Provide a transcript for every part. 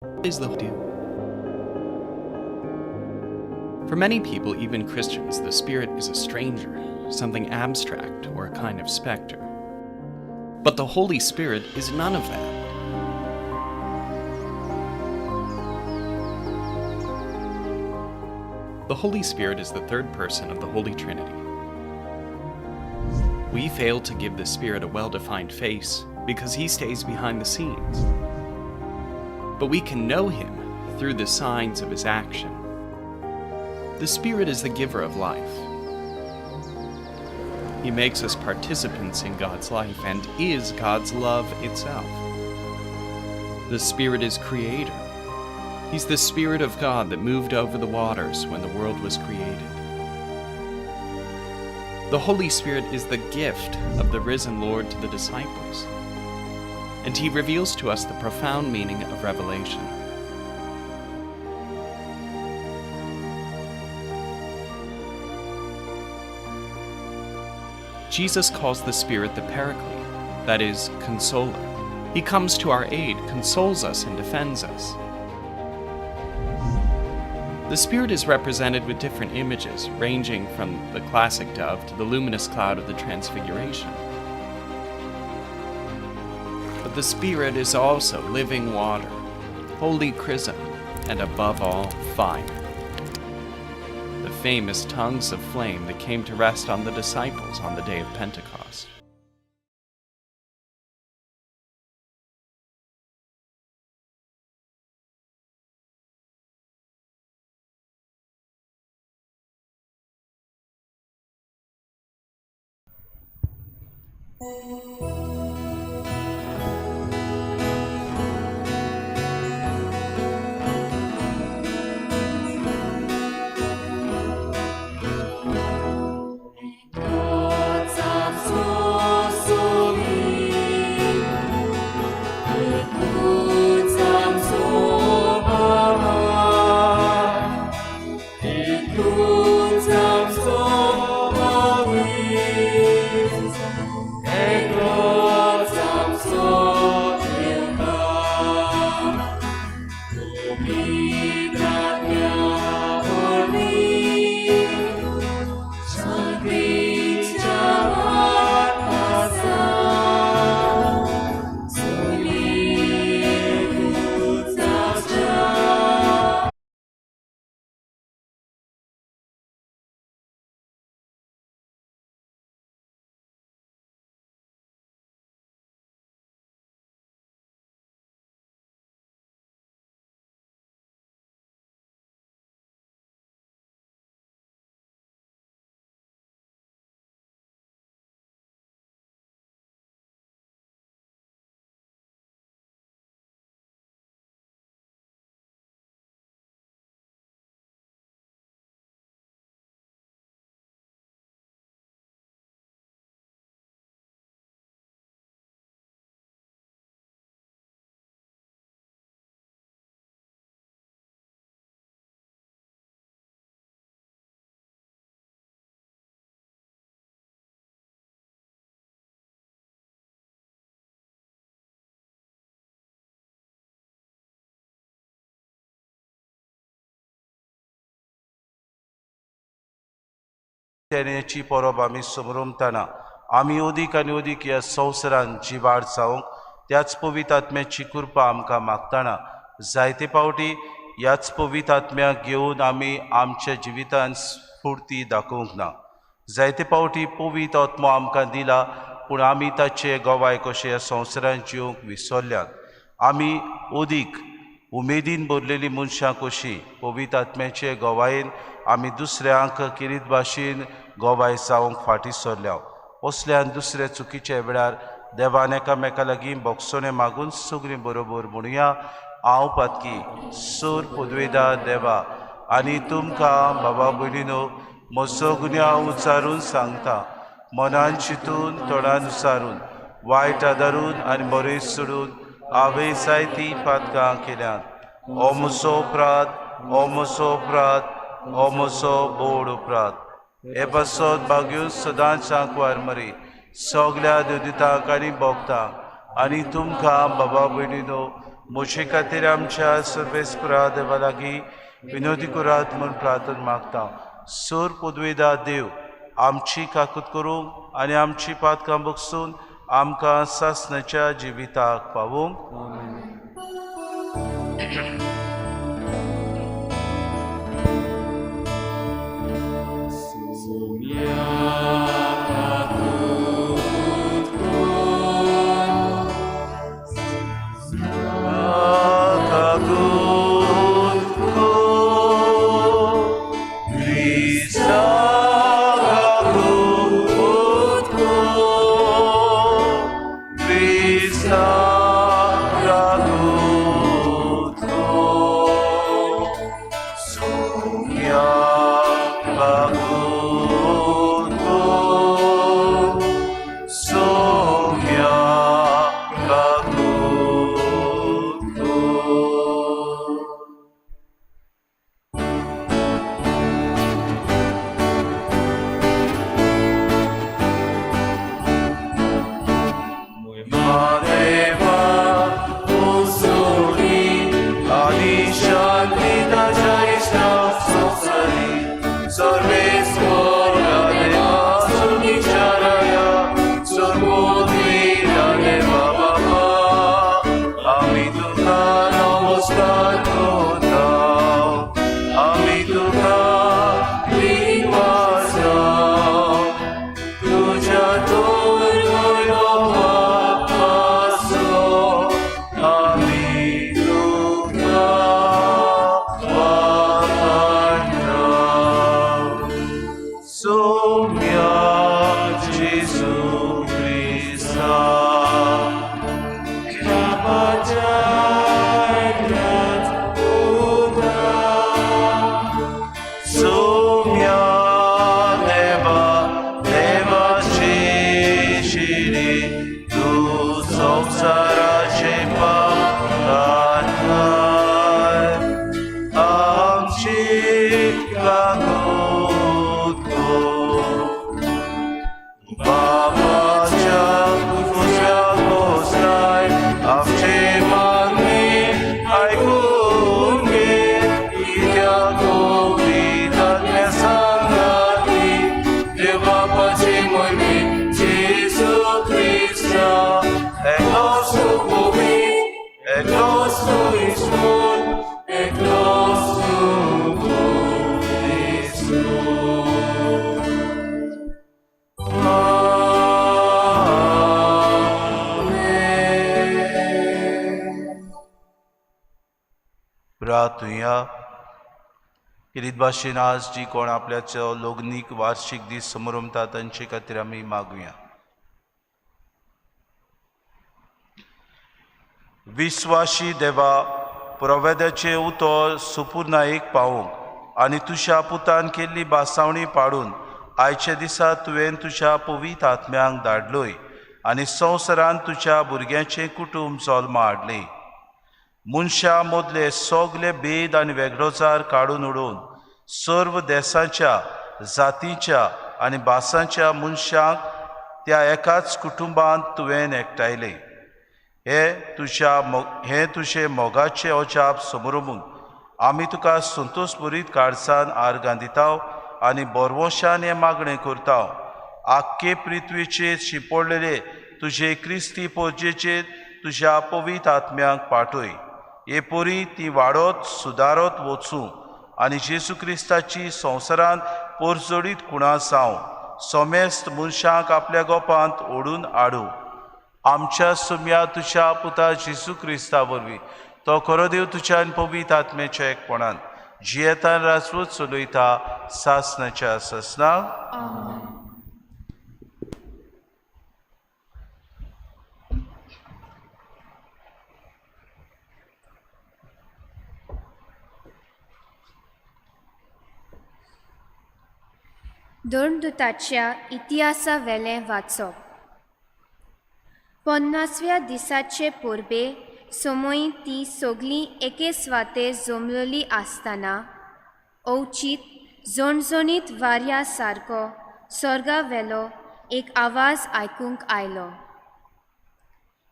Is the do? For many people, even Christians, the Spirit is a stranger, something abstract or a kind of specter. But the Holy Spirit is none of that. The Holy Spirit is the third person of the Holy Trinity. We fail to give the Spirit a well-defined face because he stays behind the scenes. But we can know him through the signs of his action. The Spirit is the giver of life. He makes us participants in God's life and is God's love itself. The Spirit is creator. He's the Spirit of God that moved over the waters when the world was created. The Holy Spirit is the gift of the risen Lord to the disciples, and he reveals to us the profound meaning of Revelation. Jesus calls the Spirit the Paraclete, that is, consoler. He comes to our aid, consoles us, and defends us. The Spirit is represented with different images, ranging from the classic dove to the luminous cloud of the Transfiguration. But the Spirit is also living water, holy chrism, and above all, fire. The famous tongues of flame that came to rest on the disciples on the day of Pentecost. तेनेची परब आमी समरमतना आमी अदीक आनी अदीक ह्या संवसारान जिवाड जावंक त्याच पवित्र आत्म्याची कृपा आमकां मागतना जायते फावटी ह्याच पवित्र आत्म्याक घेवन आमी आमच्या जिवितान स्फूर्ती दाखोवंक ना. जायते फावटी पवित्र आत्मो आमकां दिला पूण आमी ताचे गवाय कशे ह्या संवसारान जिवंक विसरल्यात. आमी अदीक उमेदीन भरलेली मनशां कशी पवित्र आत्म्याचे गवायेन आमी दुसऱ्यांक किरीत भाशेन गवाय जावंक फाटीं सरल्या. असल्यान दुसऱ्या चुकीच्या वेळार देवान एकामेका लागीं बोगसणें मागून सगळीं बरोबर म्हणुया, हांव पातकी सोर पुदवेदा देवा आनी तुमकां बाबा भयणीनो म्हजो गुन्यांव उच्चारून सांगता, मनान चिंतून तोंडान उच्चारून वायट आदारून आनी बरें सोडून हांवें जायतीं पातकां केल्यांत. ओ म्हजो अपराध, ओ म्हजो अपराध, ओ म्हजो बोड अपराध. हे पासत बागेवन सदांच आंकवार मरी सगल्या देवदितांक आनी भोगतांक आनी तुमकां बाबा भयणीनो म्हजे खातीर आमच्या सर्वेस्परा देवा लागीं विनोदी करात म्हूण प्रार्थना मागता. सोर पदवेदा देव आमची काकूत करूंक आनी आमची पातकां बगसून आमकां सासणाच्या जिविताक पावोवंक. किरीत भाशेन आज जी कोण आपल्याचो लग्नीक वार्षिक दीस समरमता तांचे खातीर आमी मागुया. विश्वासी देवा प्रवेदाचे उतर सुपूर्णायेक पावोवंक आनी तुज्या पुतान केल्ली बासावणी पाडून आयच्या दिसा तुवें तुज्या पवित्र आत्म्यांक धाडलोय आनी संवसारान तुज्या भुरग्यांचें कुटुंब जल्मा हाडलें. मनशां मदले सगले भेद आनी वेगळोचार काडून उडोवन सर्व देसांच्या जातीच्या आनी भासांच्या मनशांक त्या एकाच कुटुंबांत तुवें एकठांयलें. हे तुजे मोगाचे अजाप समरमून आमी तुका संतोश भरीत काळसान आर्गां दिता आनी बोरवोशान हें मागणें करता. आख्खे पृथ्वीचेर शिंपडलेले तुजे क्रिस्ती पोरजेचेर तुज्या पवित्र आत्म्यांक पाठय. हे परी ती वाडत सुदारत वचूं आनी जेजू क्रिस्ताची संवसारांत पोरजोडीत कुणां जावं समेस्त मनशांक आपल्या गोपांत ओडून हाडूं. आमच्या सुम्या तुज्या पुता जेजू क्रिस्ता वरवीं तो खरो देव तुज्या आनी पवित्र आत्म्याच्या एकपणान जियेतान राजवत चलयता सासणाच्या सासणाक. धर्मदूताच्या इतिहासावेलें वाचप. 50व्या दिसाचे परबे समयी ती सगळीं एके सुवातेर जमलेली आसतना अवचीत झणझणीत वाऱ्या सारको स्वर्गावेलो एक आवाज आयकूंक आयलो.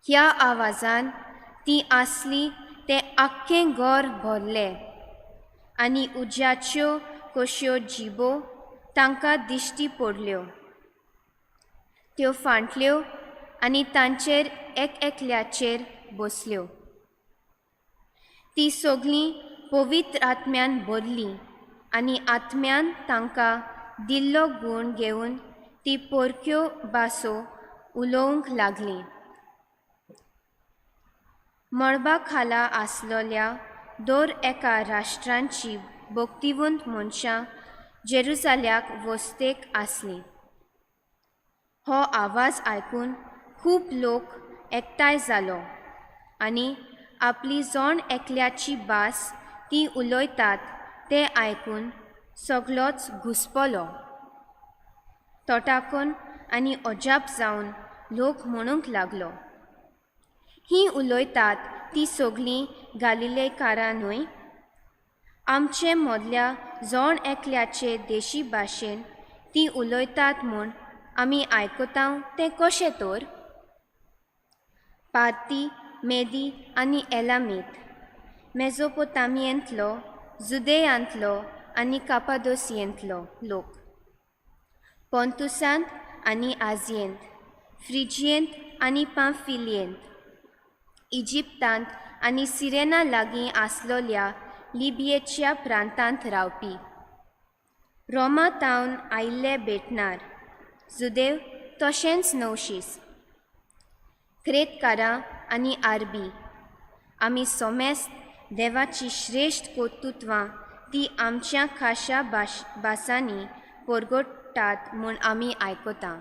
ह्या आवाजान ती आसली तें आख्खें घर भरलें आनी उज्याच्यो कश्यो जिबो तांकां दिश्टी पडल्यो. त्यो फांटल्यो आनी तांचेर एक एकल्याचेर बसल्यो. ती सगळीं पवित्र आत्म्यान भरलीं आनी आत्म्यान तांकां दिल्लो गूण घेवन ती परक्यो भासो उलोवंक लागलीं. मळबा खाला आसलेल्या दर एका राष्ट्रांची भक्तिवंत मनशां जेरुजाल्याक वस्तेक आसलीं. हो आवाज आयकून खूब लोक एकठांय जालो आनी आपली जण एकल्याची भास ती उलयतात तें आयकून सगलोच घुसपलो. तोटाकून आनी अजाप जावन लोक म्हणूंक लागलो, हीं उलयतात ती सगळीं गालिलेकारां न्हय? आमचे मदल्या जण एकल्याचे देशी भाशेन ती उलयतात म्हूण आमी आयकता तें कशें तर? पार्थी, मेदी आनी एलामीत, मेजोपोतामियेंतलो, जुदेयांतलो आनी कापादोसियेंतलो लोक, पोंतुसांत आनी आजियेंत, फ्रिजियेंत आनी पांफिलियेंत, इजिप्तांत आनी सिरेना लागीं आसलोल्या लिबियेच्या प्रांतांत रावपी, रोमा तावन आयिल्ले भेटणार, जुदेव तशेंच नवशीस, क्रेतकारां आनी आरबी, आमी सोमेस्त देवाची श्रेश्ठ कर्तुत्वां ती आमच्या खाशा भासांनी परगटात म्हूण आमी आयकता.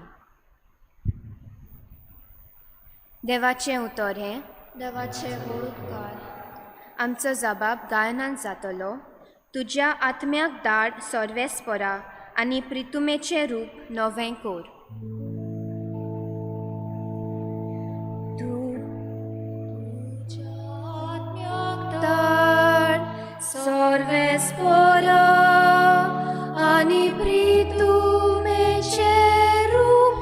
देवाचें उतर हें देवाचे व्हड उपकार. आमचो जबाब गायनान जातलो. तुज्या आत्म्याक धाड सर्वेस्परा आनी प्रितुमेचें रूप नवें कोर. सर्वेस्परा आनी प्रितुमेचें रूप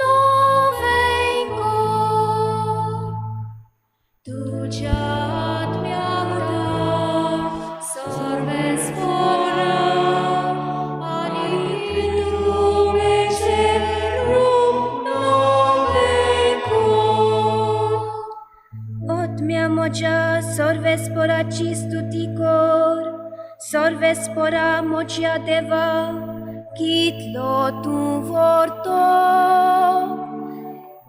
नवें कोर. तुज्या आत्म्याक धाड सर्वेस्परा आनी प्रितुमेचें रूप नवें कोर. आत्म्या म्हज्या सर्वेस्पराची स्तुती कर. सर्वेस्परा म्हज्या देवा, कितलो तूं व्हरतो,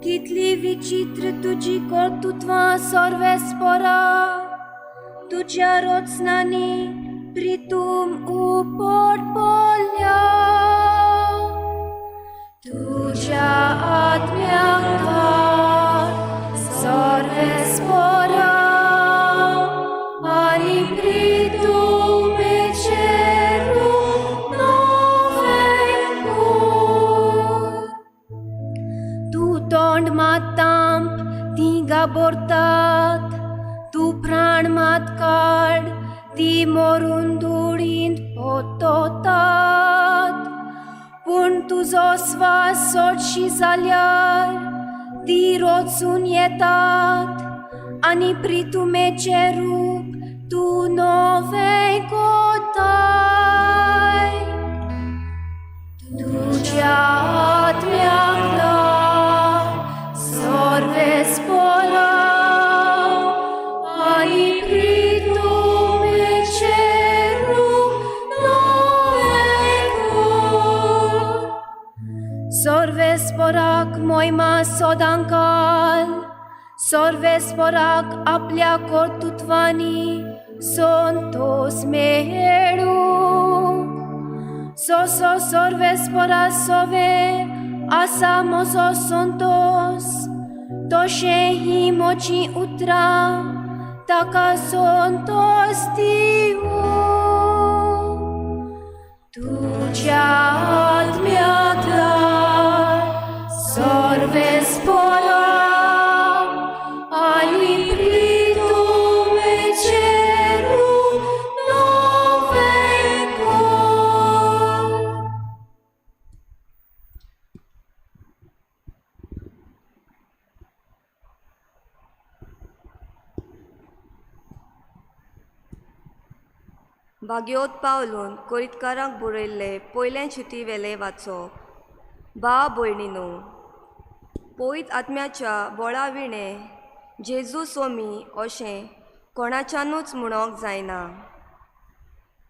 कितली विचित्र तुजी कर्तुत्वां सर्वेस्परा. तुज्या रचनांनी प्रितूम उपट पडल्या. तुज्या आत्म्याक धाड सर्वेस्परा आनी प्रितुमेचें रूप नवें कोर. तूं तोंड मात तांप ती गाबरतात, तूं प्राण मात काड ती मरून धुळींत पोततात. पूण तुजो स्वास सोडशी जाल्यार ती रचून येतात आनी प्रितुमेचें रूप तूं नवें कोताय. तुज्या आत्म्याक धाड सर्वेस्परा आनी प्रितुमेचें रूप नवें कोर. सर्वेस्पराक मोयमा सदांकाल, सर्वेस्पराक आपल्या कर्तुत्वांनी संतोस मेळूं. सोसो सर्वेस्परा सोवे आसा म्हजो संतोस, तशें हीं म्हजीं उतरां ताका संतोस दिवूं. तुज्या आत्म्याक धाड सर्वेस्परा आनी प्रितुमेचें रूप नवें कोर. भाग्योत पावलून कोरितकारांक बरयल्ले पयलें चिटी वेलें वाचप. भाव भयणीनो, पवित्र आत्म्याच्या बळा विणें जेजू सोमी अशें कोणाच्यानूच म्हणोंक जायना.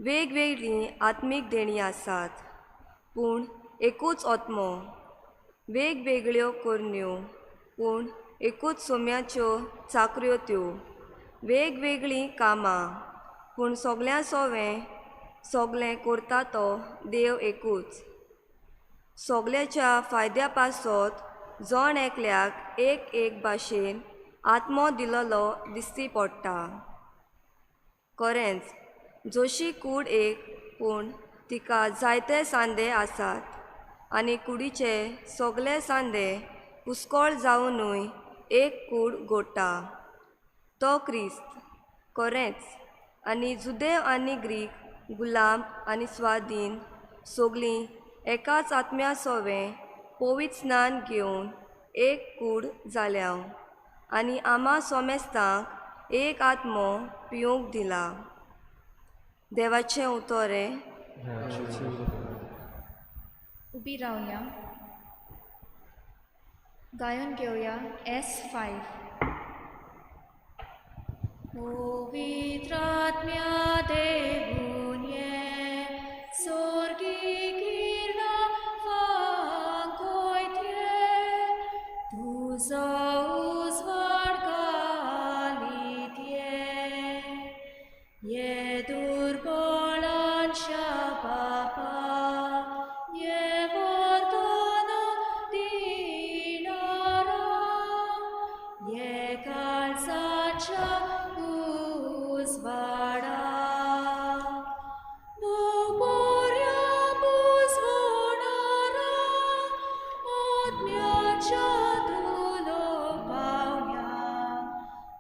वेगवेगळीं आत्मीक देणीं आसात, पूण एकूच आत्मो. वेगवेगळ्यो करण्यो, पूण एकूच सोम्याच्यो चाकऱ्यो त्यो. वेगवेगळीं कामां, पूण सगल्यां सोवें सगलें करता तो देव एकूच. सगल्याच्या फायद्या पासत जण एकल्याक एक एक भाशेन आत्मो दिलोलो दिश्टी पडटा. खरेंच जशी कूड एक, पूण तिका जायते सांदे आसात आनी कुडीचे सगले सांदे पुस्कळ जावनूय एक कूड घडटा, तो क्रिस्त. खरेंच आनी जुदेव आनी ग्रीक, गुलाम आनी स्वाधीन सगलीं एकाच आत्म्या सोवें पवित्र स्नान घेवन एक कूड जाल्या आनी आमा सोमेस्तांक एक आत्मो पिवंक दिला. देवाचें उतर हें. उबी रावया, गायन घेवया S5. पवित्र आत्म्या देवून ये, स्वर्गी किरणां फांकयत ये, तुजो उजवाड घालीत ये, ये दुर्बळांच्या बापा, ये वरदानां दिणारा, ये काळजाच्या उजवाडा. भोव-बऱ्या पुजवणारा, आत्म्याच्या तुलोपावण्या,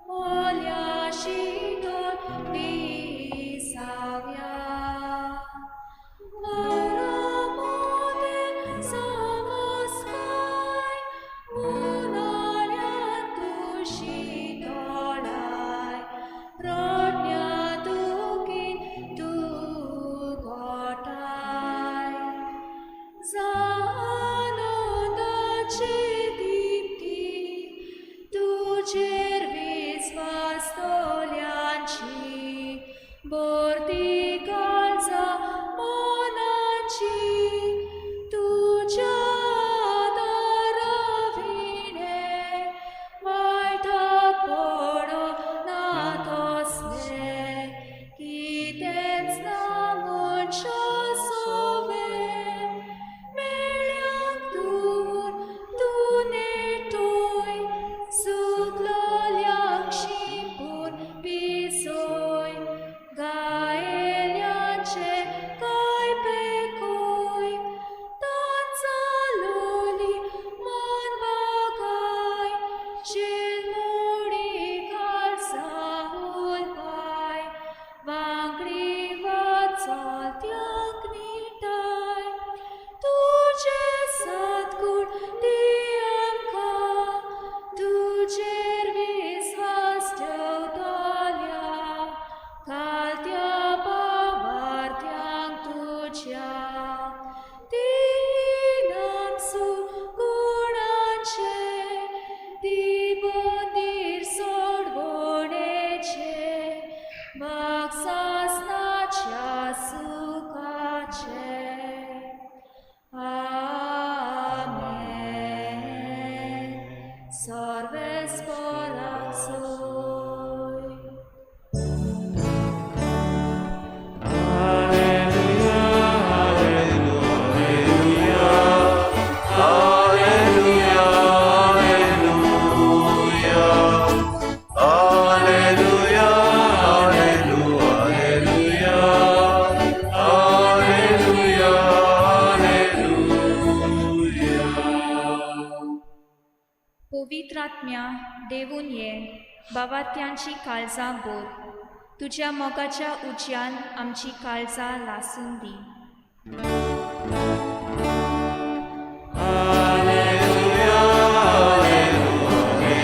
ओल्या शितळ विसाव्या. वरामोदें सवस्काय, उनाळ्यांत तूं शितोळाय, रडण्या दुखीन तूं गोठाय. आनंदाची दीप्ती तुजेर विस्वासतल्यांची, भरती काळजा मनाची, तुज्या दारा विणें वायटाक पडना तसलें कितेंच ना मनशा सोवें. मेळ्यांक दूर तूं नेटोय, सुकलोल्यांक शिंपून पिसोय, गायेल्यांचे काय पेकोय, तांचालोली मन बागाय, शेलमोडी काळजा उलपाय, वांकडी वाट चलत्यांक निटाय. तुजें सद्गुण दी आमकां, तुजेर विस्वास ठेवतल्या, घालत्या भावार्थ्यांक तुज्या, दिनाम सुगुणांचे, दी बंदीर सोडवणेचे, भागसासनाच्या सुखाचे. आमेन. सर्वेस्पराक सोय. Alleluia, alleluia, alleluia, alleluia. पवित्र आत्म्या देवून ये, बाबा त्यांची काळजां बोर, तुज्या मोगाच्या उज्यान आमची काळजां लासून दी. Alleluia, alleluia.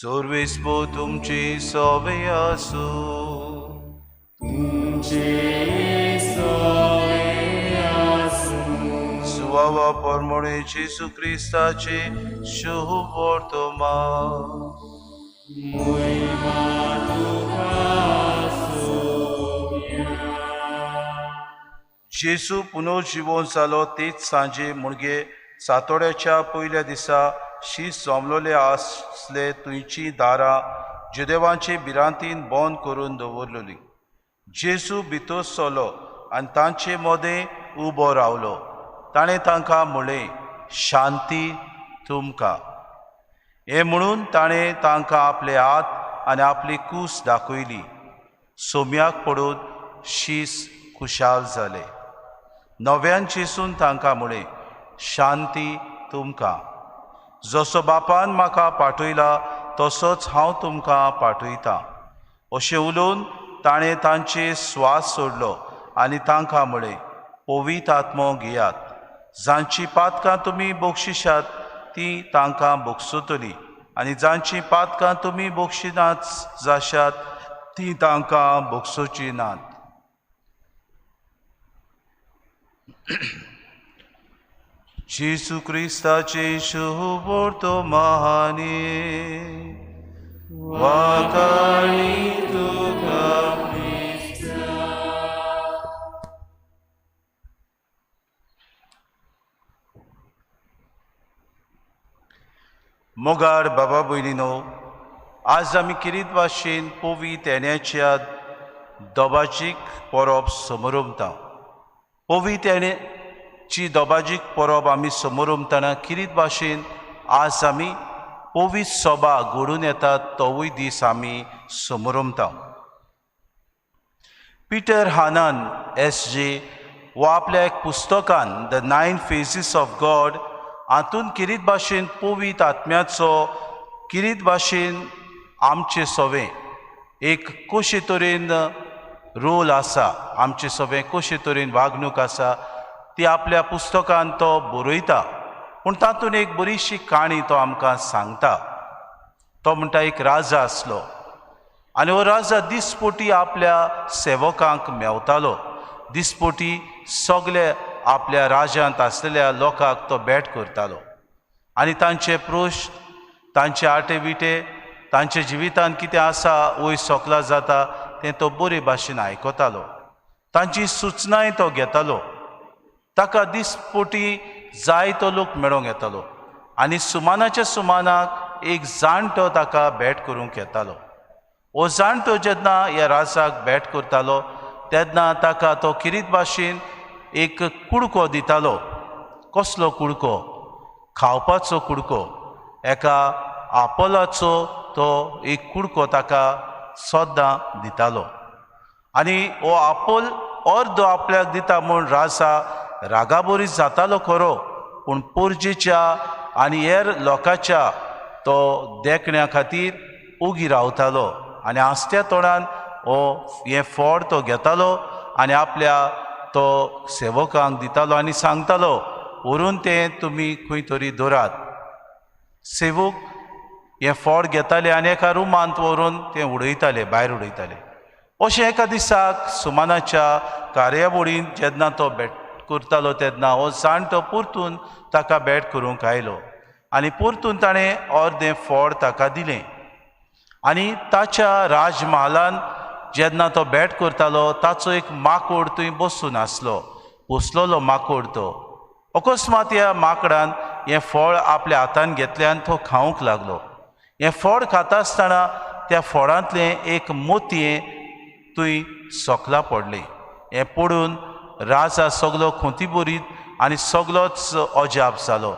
सर्वेस्पो तुमची सोवे आसूं. सुवावा परमोणे जेसू क्रिस्ताचे शुभ वर्तमान. जेसू पुनर्जिवन जालो तेच सांजे मुणगे सातोड्याच्या पयल्या दिसा शीस जमलोले आसले तुंयची दारां जुदेवांचे भिरांतीन बंद करून दवरलेली. जेसू भितर सरलो आनी तांचे मदें उबो रावलो. ताणें तांकां म्हळें, शांती तुमकां. हें म्हणून ताणें तांकां आपले हात आनी आपली कूस दाखयली. सोम्याक पडून शीस खुशाल जाले. नव्यान जेसून तांकां म्हळें, शांती तुमकां. जसो बापान म्हाका पाठयला तसोच हांव तुमकां पाठयतां. अशें उलोवन ताणें तांचे स्वास सोडलो आनी तांकां म्हळें, पवित्र आत्मो घेयात. जांची पातकां तुमी बक्षिशात ती तांकां बक्षतली आनी जांची पातकां तुमी बक्षिनात जाशात ती तांकां बक्षोची नात. जेसू क्रिस्ताचे शुभ वर्तमाने वाखाणी तुका. मोगार बाबा भयणीनो, आज आमी किरीत भाशेन पवित्र येण्याच्या दोबाजीक परब समरमता. पवित्र येण्याची दोबाजीक परब आमी समरमतना किरीत भाशेन आज आमी पवित्र सभा घडून येता तोवूय दीस आमी समरमता. पीटर हानन एस जे वो आपल्या एक पुस्तकान the 9 phases of God हातून किरीत भाशेन पवित्र आत्म्याचो किरीत भाशेन आमचे सवें एक कशे तरेन रोल आसा, आमचे सवें कशे तरेन वागणूक आसा ती आपल्या पुस्तकान तो बरयता. पूण तातूंत एक बरीशी काणी तो आमकां सांगता. तो म्हणटा, एक राजा आसलो आनी हो राजा दिसपोटी आपल्या सेवकांक मेवतालो. दिसपोटी सगळे आपल्या राज्यांत आसलेल्या लोकांक तो भेट करतालो आनी तांचे प्रश्न, तांचे आटे विटे, तांच्या जिवितांत कितें आसा वयर सोकला जाता तें तो बरे भाशेन आयकतालो. तांची सुचनाय तो घेतालो. ताका दिसपोटी जाय तो लोक मेळोंक येतालो आनी सुमानाच्या सुमानाक एक जाणटो ताका भेट करूंक येतालो. हो जाणटो जेन्ना ह्या राजाक भेट करतालो तेन्ना ताका तो किरीत भाशेन एक कुडको दितालो. कसलो कुडको? खावपाचो कुडको. एका आपोलाचो तो एक कुडको ताका सद्दां दितालो आनी हो आपोल अर्दो आपल्याक दिता म्हूण राजा रागाबोरी जातालो खरो, पूण पोरजेच्या आनी हेर लोकांच्या तो देखण्या खातीर उगी रावतालो आनी आसत्या तोंडान हो हें फळ तो घेतालो आनी आपल्या तो सेवकांक दितालो आनी सांगतालो, व्हरून तें तुमी खंय तरी दवरात. सेवक हें फळ घेताले आनी एका रुमांत व्हरून तें उडयताले, भायर उडयताले. अशें एका दिसाक सुमानाच्या कार्यावळींत जेन्ना तो भेट करतालो तेन्ना हो जाणटो परतून ताका भेट करूंक आयलो आनी परतून ताणें अर्दें फळ ताका दिलें. आनी ताच्या राजमहालान जेन्ना तो भेट करतालो ताचो एक माकोड थंय बसून आसलो, पोसलेलो माकोड तो. अकस्मात ह्या माकडान हें फळ आपल्या हातान घेतलें आनी तो खावंक लागलो. हें फळ खाता आसतना त्या फळांतलें एक मोतयें थंय सोकला पडलें. हें पडून राजा सगलो खोंती बरीत आनी सगलोच अजाप जालो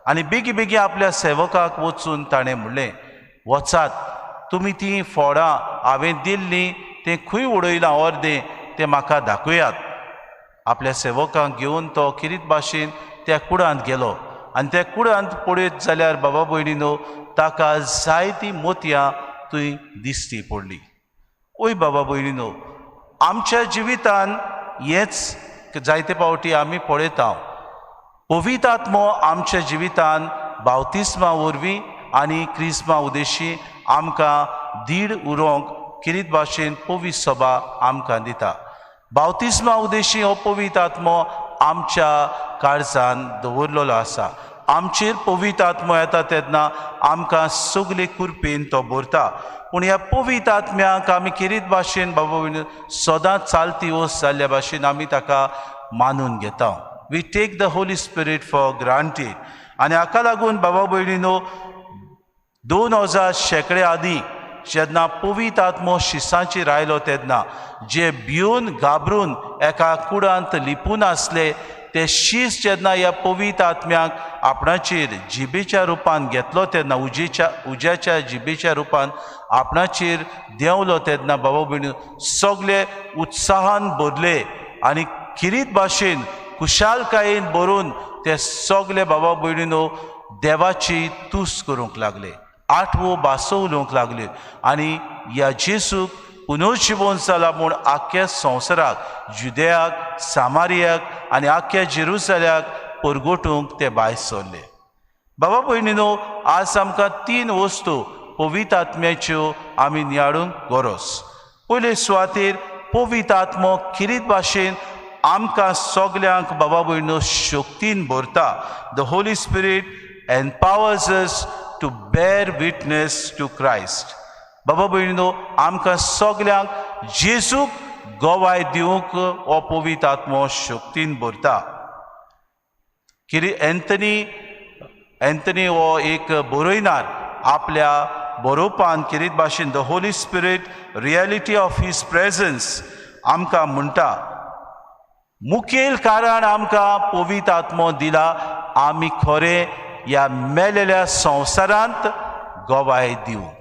आनी बेगी बेगी आपल्या सेवकाक वचून ताणें म्हणलें, वचात तुमी तीं फळां हांवें दिल्लीं तें खंय उडयलां अर्दें तें म्हाका दाखयात. आपल्या सेवकांक घेवन तो किरीत भाशेन त्या कुडांत गेलो आनी त्या कुडांत पळयत जाल्यार बाबा भयणीनो ताका जायतीं मोतयां थंय दिसती पडली. ओय बाबा भयणीनो, आमच्या जिवितान हेच जायते फावटी आमी पळयता. पवित्र आत्मो आमच्या जिवितान बावतिस्मा वरवीं आनी क्रिस्मा उदेशी आमकां धीड उरोंक किरीत भाशेन पवित्र सभा आमकां दिता. बावतिस्मा उद्देशी हो पवित्र आत्मो आमच्या काळजान दवरलेलो आसा. आमचेर पवित्र आत्मो येता तेन्ना आमकां सगळे कुरपेन तो भरता. पूण ह्या पवित्र आत्म्याक आमी किरीत भाशेन बाबा सदांच चालती वस्त जाल्ल्या भाशेन आमी ताका मानून घेता. We take the Holy Spirit for granted. आनी हाका लागून बाबा भयणीनो 2000 शेंकडे आदीं जेन्ना पवित्र आत्मो शिसांचेर आयलो तेन्ना जे भिवन घाबरून एका कुडांत लिपून आसले ते शीस जेन्ना ह्या पवित्र आत्म्याक आपणाचेर जिबेच्या रुपान घेतलो तेन्ना उज्याच्या जिबेच्या रुपान आपणाचेर देंवलो तेन्ना बाबा भयणी सगळे उत्साहान भरले आनी किरीत भाशेन खुशालकायेन भरून ते सगळे बाबा भयणीनो देवाची तुस्त करूंक लागले, आठवो भासो उलोवंक लागले आनी ह्या जेसूक पुनर्जिवन जाला म्हूण आख्ख्या संवसाराक, जुदयाक, सामारियाक आनी आख्ख्या जेरुसल्याक परगटूंक ते भायर सरले. बाबा भयणीनो आज आमकां 3 वस्तू पवित्र आत्म्याच्यो आमी नियाळूंक गरज. पयले सुवातेर पवित्र आत्मो किरीत भाशेन आमकां सगल्यांक बाबा भयणीनो शक्तीन भरता. The Holy Spirit empowers us to bear witness to Christ. बाबा भयणीनो आमकां सगल्यांक जेजूक गवाय दिवंक हो पवित्र आत्मो शक्तीन भरता. कितें एंथनी हो एक बरयणार आपल्या बरोवपान किरीत भाशेन the Holy Spirit reality of his presence आमकां म्हणटा. मुखेल कारण आमकां पवित्र आत्मो दिला आमी खरें ह्या मेलेल्या संवसारांत गवाय दिवंक.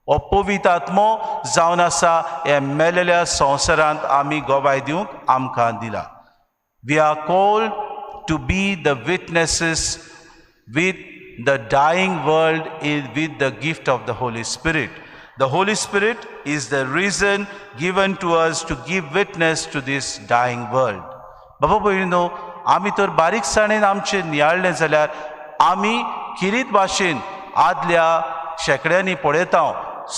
हो पवित्र आत्मो जावन आसा ह्या मेलेल्या संवसारांत आमी गवाय दिवंक आमकां दिला. We are called to be the witnesses with the dying world with the gift of the Holy Spirit. The Holy Spirit is the reason given to us to give witness to this dying world. बाबा भयणीनो आमी तर बारीकसाणेन आमचें नियाळ्ळें जाल्यार आमी किरीत भाशेन आदल्या शेंकड्यांनी पळयता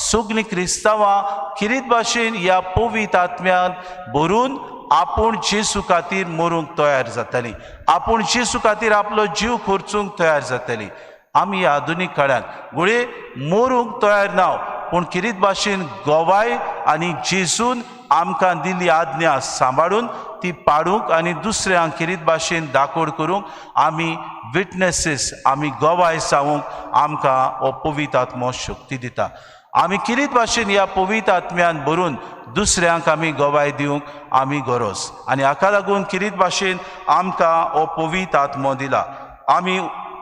सगळीं क्रिस्तांवां किरीत भाशेन ह्या पवित्र आत्म्यान भरून आपूण जेजू खातीर मरूंक तयार जातालीं, आपूण जेजू खातीर आपलो जीव खर्चूंक तयार जातालीं. आमी ह्या आधुनीक काळांत घडये मरूंक तयार ना, पूण किरीत भाशेन गवाय आनी जेजून आमकां दिल्ली आज्ञा सांबाळून ती पाडूंक आनी दुसऱ्यांक किरीत भाशेन दाकोड करूंक आमी विटनेसीस, आमी गवाय जावंक आमकां हो पवित्र आत्मो शक्ती दिता. आमी किरीत भाशेन ह्या पवित्र आत्म्यान भरून दुसऱ्यांक आमी गवाय दिवंक आमी गरज आनी हाका लागून किरीत भाशेन आमकां हो पवित्र आत्मो दिला. आमी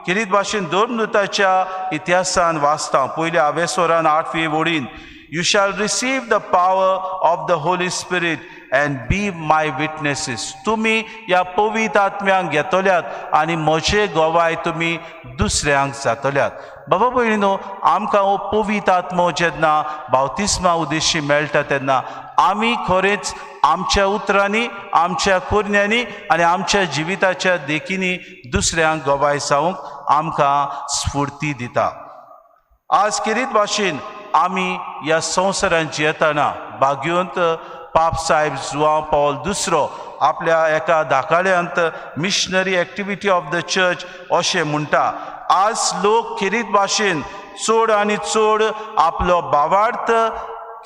किरीत भाशेन धर्मदूताच्या इतिहासान वाचता पयल्या आवेसोरान 8वी वडीन, you shall receive the power of the Holy Spirit and be my witnesses. तुमी ह्या पवित्र आत्म्यांक घेतल्यात आनी म्हजे गवाय तुमी दुसऱ्यांक जातल्यात. बाबा भयणीनो आमकां हो पवित्र आत्मो जेन्ना बावतिस्मा उद्देशी मेळटा तेन्ना आमी खरेंच आमच्या उतरांनी, आमच्या करण्यांनी आनी आमच्या जिविताच्या देखींनी दुसऱ्यांक गवाय जावंक आमकां स्फूर्ती दिता. आज किरीत भाशेन आमी ह्या संवसारांत जियेतना भाग्यवंत पाप साहेब जुआंव पावल दुसरो आपल्या एका दाकाळ्यांत missionary activity of the church अशें म्हणटा. आज लोक किरीत भाशेन चड आनी चड आपलो भावार्थ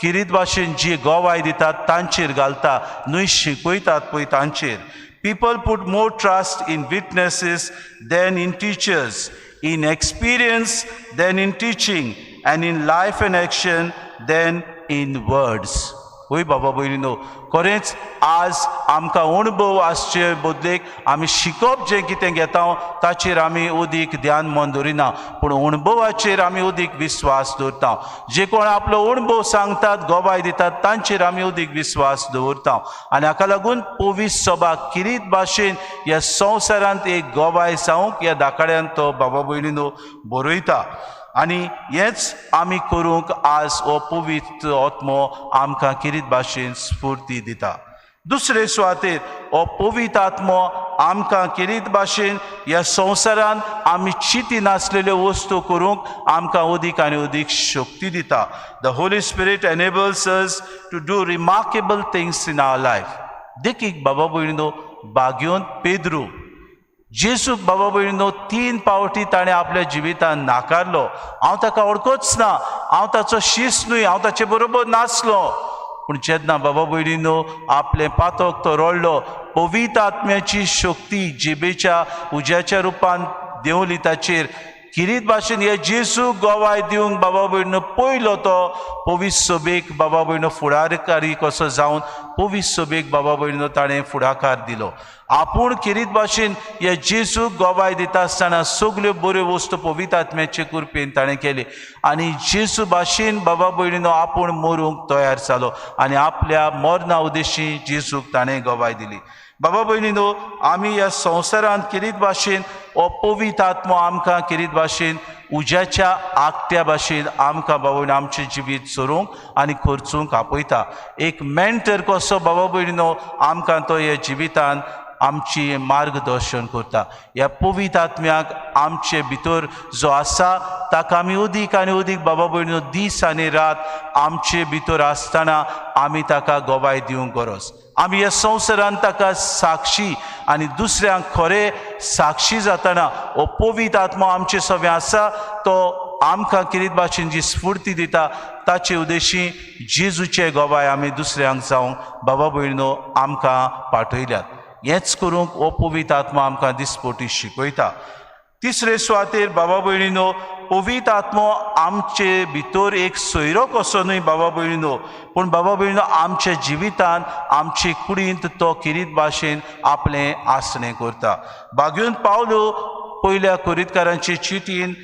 किरीत भाशेन जी गवाय दितात तांचेर घालता, न्हय शिकयतात पळय तांचेर. People put more trust in witnesses than in teachers, in experience than in teaching, and in life and action than in words. वय बाबा भयणीनो खरेंच आज आमकां अणभव आसचे बदलेक आमी शिकप जें कितें घेता ताचेर आमी अदीक ध्यान मन दवरिना, पूण अणभवाचेर आमी अदीक विस्वास दवरता. जे कोण आपलो अणभव सांगतात, गवाय दितात तांचेर आमी अदीक विस्वास दवरता आनी हाका लागून पवित्र सभा किरीत भाशेन ह्या संवसारांत एक गवाय जावंक ह्या दाकाड्यान तो बाबा भयणीनो बरयता आनी हेंच आमी करूंक आज हो पवित्र आत्मो आमकां किरीत भाशेन स्फूर्ती दिता. दुसरे सुवातेर हो पवित्र आत्मो आमकां केरीत भाशेन ह्या संवसारान आमी चिंती नासलेल्यो वस्तू करूंक आमकां अदीक आनी अदीक शक्ती दिता. The Holy Spirit enables us to do remarkable things in our life. देखीक बाबा भयणीनो, बागयोन पेद्रू जेजूक बाबा भयणीनो 3 पावटी ताणें आपल्या जिवितान नाकारलो. हांव ताका वळखूच ना, हांव ताचो शीस न्हय, हांव ताचे बरोबर नासलो. पूण जेन्ना बाबा भयणीनो आपलें पातक तो रडलो, पवित्र आत्म्याची शक्ती जिबेच्या उज्याच्या रुपान देंवली ताचेर. किरीत भाशेन हे जेजूक गवाय दिवंक बाबा भयणीनो पयलो तो पवित्र सभेक बाबा भयणीनो फुडारकारी कसो जावन पवित्र सभेक बाबा भयणीनो ताणें फुडाकार दिलो. आपूण किरीत भाशेन हे जेजूक गवाय दिता आसतना सगल्यो बऱ्यो वस्तू पवित्र आत्म्याचे कृपेन ताणें केली आनी जेजू भाशेन बाबा भयणीनो आपूण मरूंक तयार जालो आनी आपल्या मरणा उद्देशी जेजूक ताणें गवाय दिली. बाबा भयणीनो, आमी ह्या संवसारांत किरीत भाशेन हो पवित्र आत्मो आमकां किरीत भाशेन उज्याच्या आगट्या भाशेन आमकां बाबा भयणीनो आमचें जिवीत चोरूंक आनी खर्चूंक आपयता. एक मेंटर कसो बाबा भयणीनो आमकां तो ह्या जिवितान आमची मार्गदर्शन करता. ह्या पवित्र आत्म्याक आमचे भितर जो आसा ताका आमी अदीक आनी अदीक बाबा भयणीनो दीस आनी रात आमचे भितर आसतना आमी ताका गवाय दिवंक गरज. आमी ह्या संवसारान ताका साक्षी आनी दुसऱ्यांक खरें साक्षी जातना हो पवित्र आत्मो आमचे सगळें आसा तो आमकां किरीत भाशेन जी स्फूर्ती दिता ताचे उद्देशी जेजूचे गवाय आमी दुसऱ्यांक जावंक बाबा भयणीनो आमकां पाठयल्यात. हेंच करूंक हो पवित्र आत्मो आमकां दिसपटी शिकयता. तिसरे सुवातेर बाबा भयणीनो, पवित्र आत्मो आमचे भितर एक सोयरो कसो न्हय बाबा भयणीनो, पूण बाबा भयणीनो आमच्या जिवितान आमचे कुडींत तो किरीत भाशेन आपलें आसणें करता. बागयोन पावलो पयल्या कोरितकारांचे चिटीन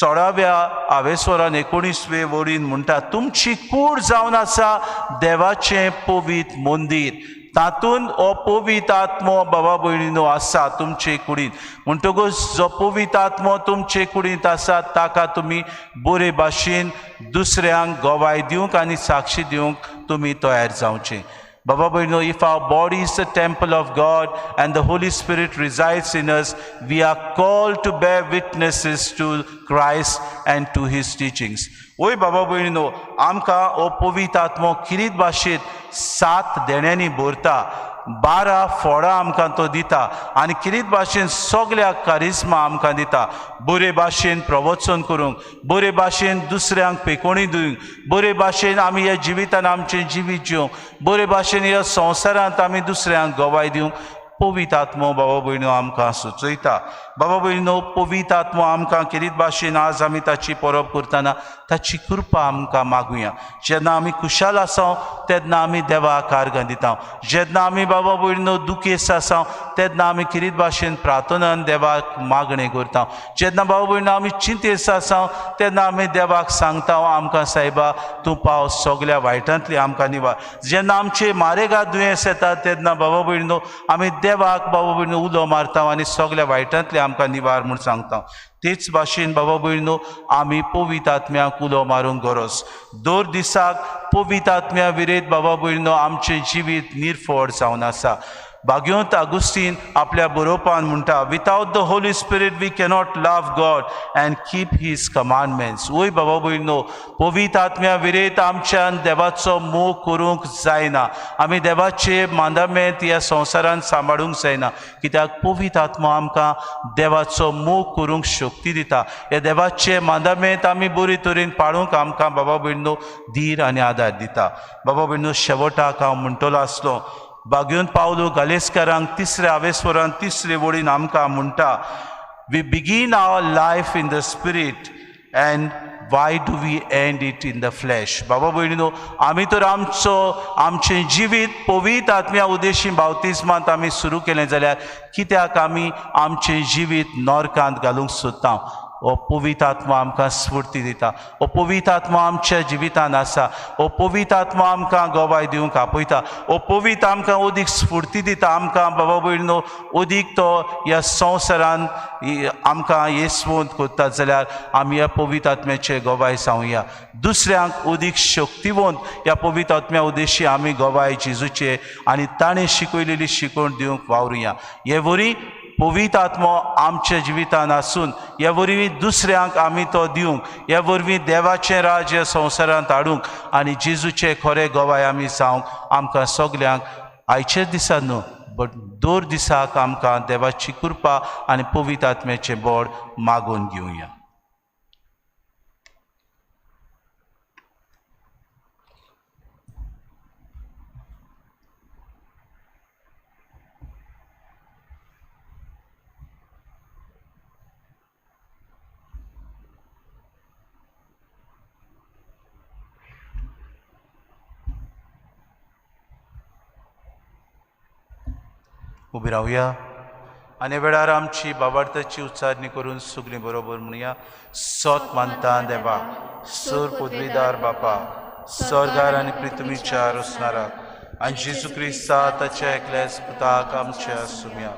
16व्या आवेस्वरान 19वे वडीन म्हणटा, तुमची कूड जावन आसा देवाचें पवित्र मंदीर, तातूंत हो पवित्र आत्मो बाबा भयणीनो आसा तुमचे कुडींत. म्हणटकूच जो पवित्र आत्मो तुमचे कुडींत आसा ताका तुमी बरे भाशेन दुसऱ्यांक गवाय दिवंक आनी साक्षी दिवंक तुमी तयार जावचें. बाबा भयणीनो, if our body is the temple of God and the Holy Spirit resides in us, we are called to bear witnesses to Christ and to his teachings. वय बाबा भयणीनो, आमकां हो पवित्र आत्मो किरीत भाशेंत 7 देण्यांनी भरता, 12 फळां आमकां तो दिता आनी किरीत भाशेन सगल्या कारिस्मा आमकां दिता. बरे भाशेन प्रवचन करूंक, बरे भाशेन दुसऱ्यांक पेकोणी दिवंक, बरे भाशेन आमी ह्या जिवितान आमचें जिवीत जिवंक, बरे भाशेन ह्या संवसारांत आमी दुसऱ्यांक गवाय दिवंक पवित्र आत्मो बाबा भयणीनो आमकां सुचयता. बाबा भयणीनो, पवित्र आत्मो आमकां किरीत भाशेन आज आमी ताची परब करतना ताची कृपा आमकां मागुया. जेन्ना आमी खुशाल आसा तेन्ना आमी देवाक आर्गां दिता. जेन्ना आमी बाबा भयणीनो दुखेस्त आसा तेन्ना आमी किरीत भाशेन प्रार्थनान देवाक मागणें करता. जेन्ना बाबा भयणीनो आमी चिंतेस्त आसा तेन्ना आमी देवाक सांगता, आमकां सायबा तूं पाव, सगल्या वायटांतली आमकां निवार. जेन्ना आमचे मारेगा दुयेंस येता तेन्ना बाबा भयणीनो आमी देवाक बाबा भयणीनो उलो मारता आनी सगल्या वायटांतले आमकां निवार म्हूण सांगता. तेच भाशेन बाबा भयणीनो आमी पवित्र आत्म्याक उलो मारूंक गरज. दर दिसाक पवित्र आत्म्या विरेत बाबा भयणीनो आमचें जिवीत निर्फळ जावन आसा. भाग्योंत आगुस्तीन आपल्या बरोवपान म्हणटा, without the Holy Spirit we cannot love God and keep his commandments. वय बाबा भयणीनो, पवित्र आत्म्या विरेत आमच्यान देवाचो मोग करूंक जायना. आमी देवाचे मांदामेंत ह्या संवसारान सांबाळूंक जायना, कित्याक पवित्र आत्मो आमकां देवाचो मोग करूंक शक्ती दिता. ह्या देवाचे मांदामेंत आमी बरे तरेन पाळूंक आमकां बाबा भयणीनो धीर आनी आदार दिता. बाबा भयणीनो, शेवटाक हांव म्हणटलो आसलो, बागयोन पावलो गालेस्कारांक 3ऱ्या आवेस्वरान 3रे वडीन आमकां म्हणटा, we begin our life in the spirit and why do we end it in the flesh. बाबा भयणीनो, आमी तर आमचो आमचें जिवीत पवित्र आत्म्या उद्देशी बावतिज्मांत आमी सुरू केलें जाल्यार कित्याक आमी आमचें जिवीत नरकांत घालूंक सोदता. हो पवित्र आत्मा आमकां स्फूर्ती दिता, हो पवित्र आत्मा आमच्या जिवितान आसा, हो पवित्र आत्मा आमकां गवाय दिवंक आपयता, हो पवित्र आमकां अदीक स्फूर्ती दिता। आमकां बाबा भयणीनो अदीक तो ह्या संवसारान आमकां येसवंत करता जाल्यार आमी ह्या पवित्र आत्म्याचे गवाय जावया। दुसऱ्यांक अदीक शक्तिवंत ह्या पवित्र आत्म्या उद्देशी आमी गवाय जेजूचे आनी ताणें शिकयलेली शिकवण दिवंक वावरुया। हे वरी पवित्र आत्मो आमच्या जिवितान आसून हे वरवीं दुसऱ्यांक आमी तो दिवंक, हे वरवीं देवाचें राज्य संवसारांत हाडूंक आनी जेजूचे खरे गवाय आमी जावंक आमकां सगल्यांक आयच्याच दिसा न्हू बट दर दिसाक आमकां देवाची कृपा आनी पवित्र आत्म्याचें बळ मागून घेवया। उबी रावया आनी वेळार आमची बाबार्थाची उच्चारणी करून सगळीं बरोबर म्हणया। सोत मानता देवा, सर पदवीदार बापा, सर्गार आनी पृथ्वीच्या रचणाराक आनी जेजू क्रिस्ता ताच्या एकल्याच पुताक आमच्या सुम्या,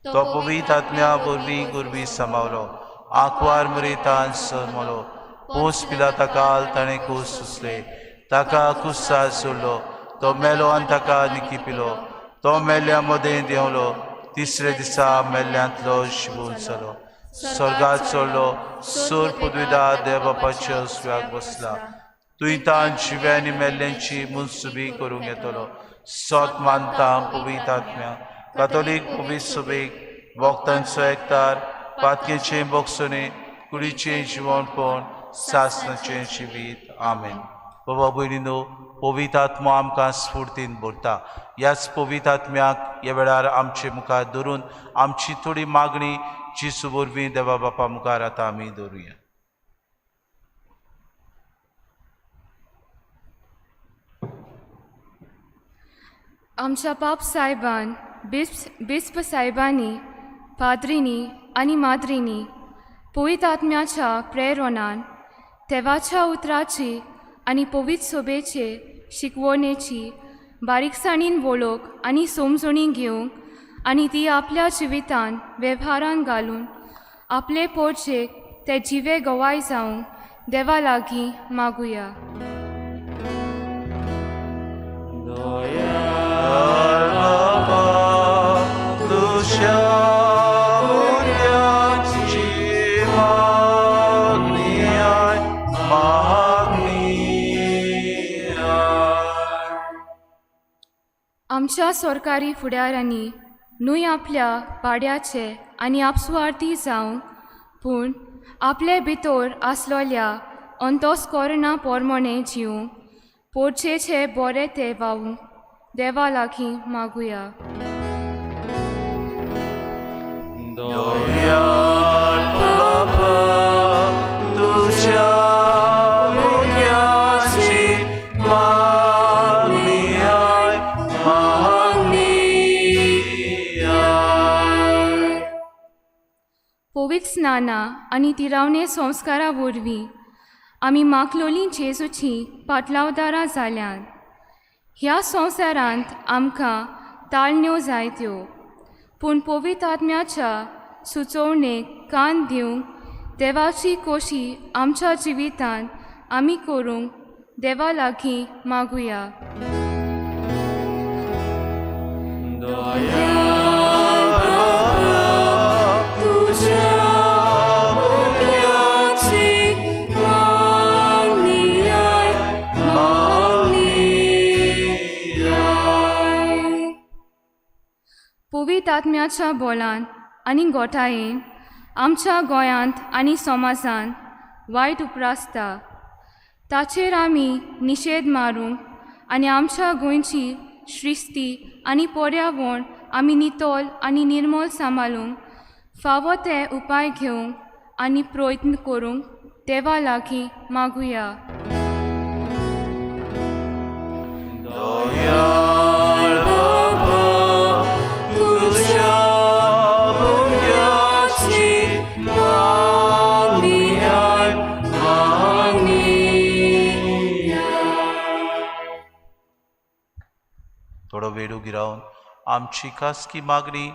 तो पवित्र आत्म्या वरवीं गुरवी समावलो, आंकवार मरेतान सरमलो, पोस पिला ताका ताणें कूस सुचले, ताका कुसार सोडलो, तो मेलो आनी ताका निकी पिलो, तो मेल्ल्या मदें देंवलो, तिसरे दिसा मेल्ल्यांतलो शिवून जालो, स्वर्गात चडलो, सोर पदवीदार देव बापाच्या उजव्याक बसला, तुंय जिव्या आनी मेल्ल्यांची मुनसुबी करूंक येतलो। सोत मानता पवित्र आत्म्या, कातोलीक पवित्र सुबेक, वखदांचो एकतार, पातकेचें बोगसणें, कुडीचें जिवणपण, सासणाचें जिवीत। आमेन। बाबा भयणीनो, पवित्र आत्मो आमकां स्फूर्तीन भरता। ह्याच पवित्र आत्म्याक ह्या वेळार आमचे मुखार धरून आमची थोडी मागणी जेजू वरवीं देवा बापा मुखार आतां आमी दवरुया। आमच्या पाप साहेबान, बिस्प साहेबांनी, पाद्रींनी आनी माद्रींनी पवित्र आत्म्याच्या प्रेरणान देवाच्या उतराची आनी पवित्र सोबेचे शिकवणेची बारीकसाणीन वळख आनी समजणी घेवंक आनी ती आपल्या जिवितान वेव्हारान घालून आपले पोरचेक ते जिवे गवाय जावंक देवा लागीं मागुया। आमच्या सरकारी फुडाऱ्यांनी न्हय आपल्या पाड्याचे आनी आपसुवार्थी जावंक पूण आपले भितर आसलोल्या अंतस्करणा पोरमणे जिवंक पोरचेचे बरे ते वावूंक देवा लागीं मागुया। पवित्र स्नाना आनी तिरावणे संस्कारा वरवीं आमी माकलोली जेजूची पाटलावदारां जाल्यात। ह्या संवसारांत आमकां ताळण्यो जायत्यो पूण पवित्र आत्म्याच्या सुचोवणेक कान दिवंक देवाची कोशी आमच्या जिवितांत आमी करूंक देवा लागीं मागुया। पवित्र आत्म्याच्या बोलान आनी गोठायेन आमच्या गोंयांत आनी समाजांत वायट उप्रासता ताचेर आमी निशेध मारूंक आनी आमच्या गोंयची श्रिस्ती आनी पर्यावरण आमी नितळ आनी निर्मळ सांबाळूंक फावो ते उपाय घेवंक आनी प्रयत्न करूंक देवा लागीं मागुया। थोडो वेळ उगी रावन आमची खासगी मागणी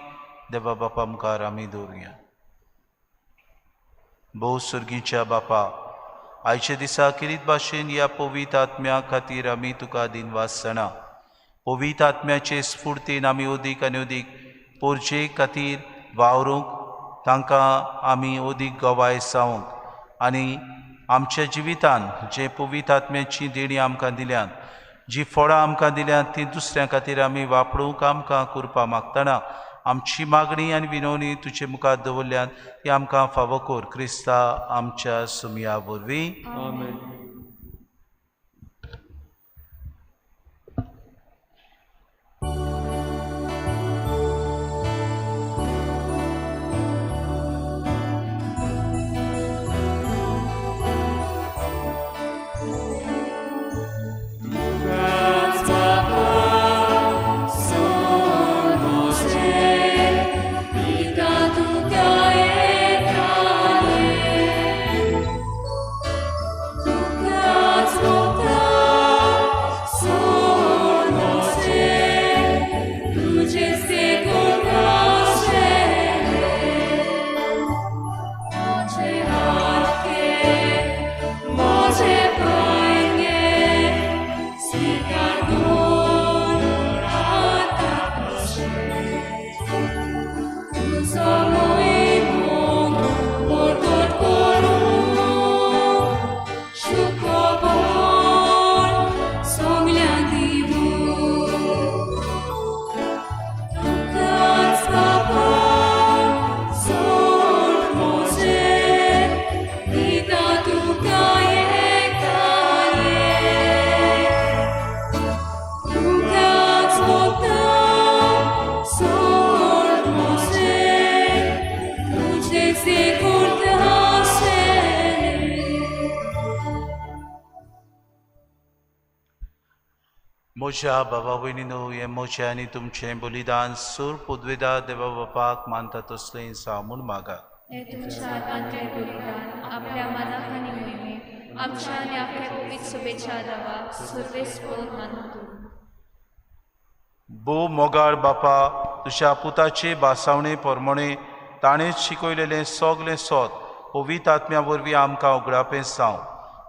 देवा बापा मुखार आमी दवरुया. भोव सुर्गीच्या बापा, आयच्या दिसा किरीत भाशेन ह्या पवित्र आत्म्या खातीर आमी तुका दिनवास जाणा. पवित्र आत्म्याचे स्फुर्तीन आमी अदीक आनी अदीक पोरजे खातीर वावरूंक, तांकां आमी अदीक गवाय जावंक आनी आमच्या जिवितान जे पवित्र आत्म्याची देणी आमकां दिल्यात, जी फळां आमकां दिल्यात ती दुसऱ्यां खातीर आमी वापरूंक आमकां कृपा मागतना आमची मागणी आनी विनवणी तुजे मुखार दवरल्यात ती आमकां फावो कर क्रिस्ता आमच्या सुमया वरवीं. आमेन. म्हज्या बाबा भयणीनो, हें म्हजें आनी तुमचें बलिदान सूर पुदवेदा देवा बापाक मानता तसलें जावं म्हूण मागात. हे तुमच्या हातांतलें बलिदान आपल्या मनाक आनी मोहिमेक आमच्या आनी आपल्या पवित्र शुभेच्छा देवाक सर्वेस्पोर मानून दवरूं. भोव मोगाळ बापा, तुज्या पुताचे भासावणे प्रमाणे ताणें शिकयलेलें सगलें सोद पवित्र आत्म्या वरवीं आमकां उगडापें जावं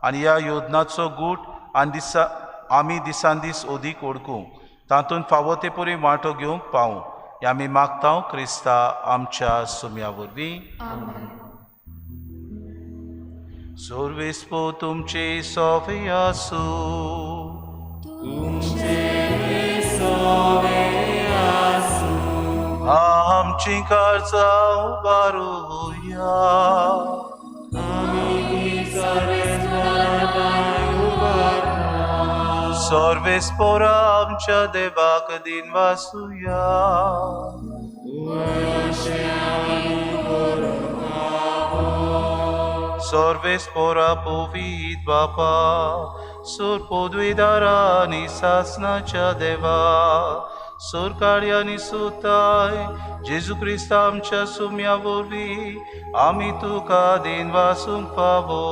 आनी ह्या योजनाचो गूट आनी दिसा आमी दिसान दीस अदीक ओडकूं, तातूंत फावो ते परी वांटो घेवंक पावूं, हें आमी मागता क्रिस्ता आमच्या सुम्या वरवीं. सर्वेस्पो तुमचे सोवे आसूं. आमची काळजां उबारुया. सर्वेस्पोरा आमच्या देवाक दिनवासुया. सर्वेस्पोरा पवित्र बापा, सूर पदवीदारा आनी सासनाच्या देवा, सुरकारी आनी सुताय जेजू क्रिस्त आमच्या सुम्या वरवीं आमी तुका दिनवासूंक फावो.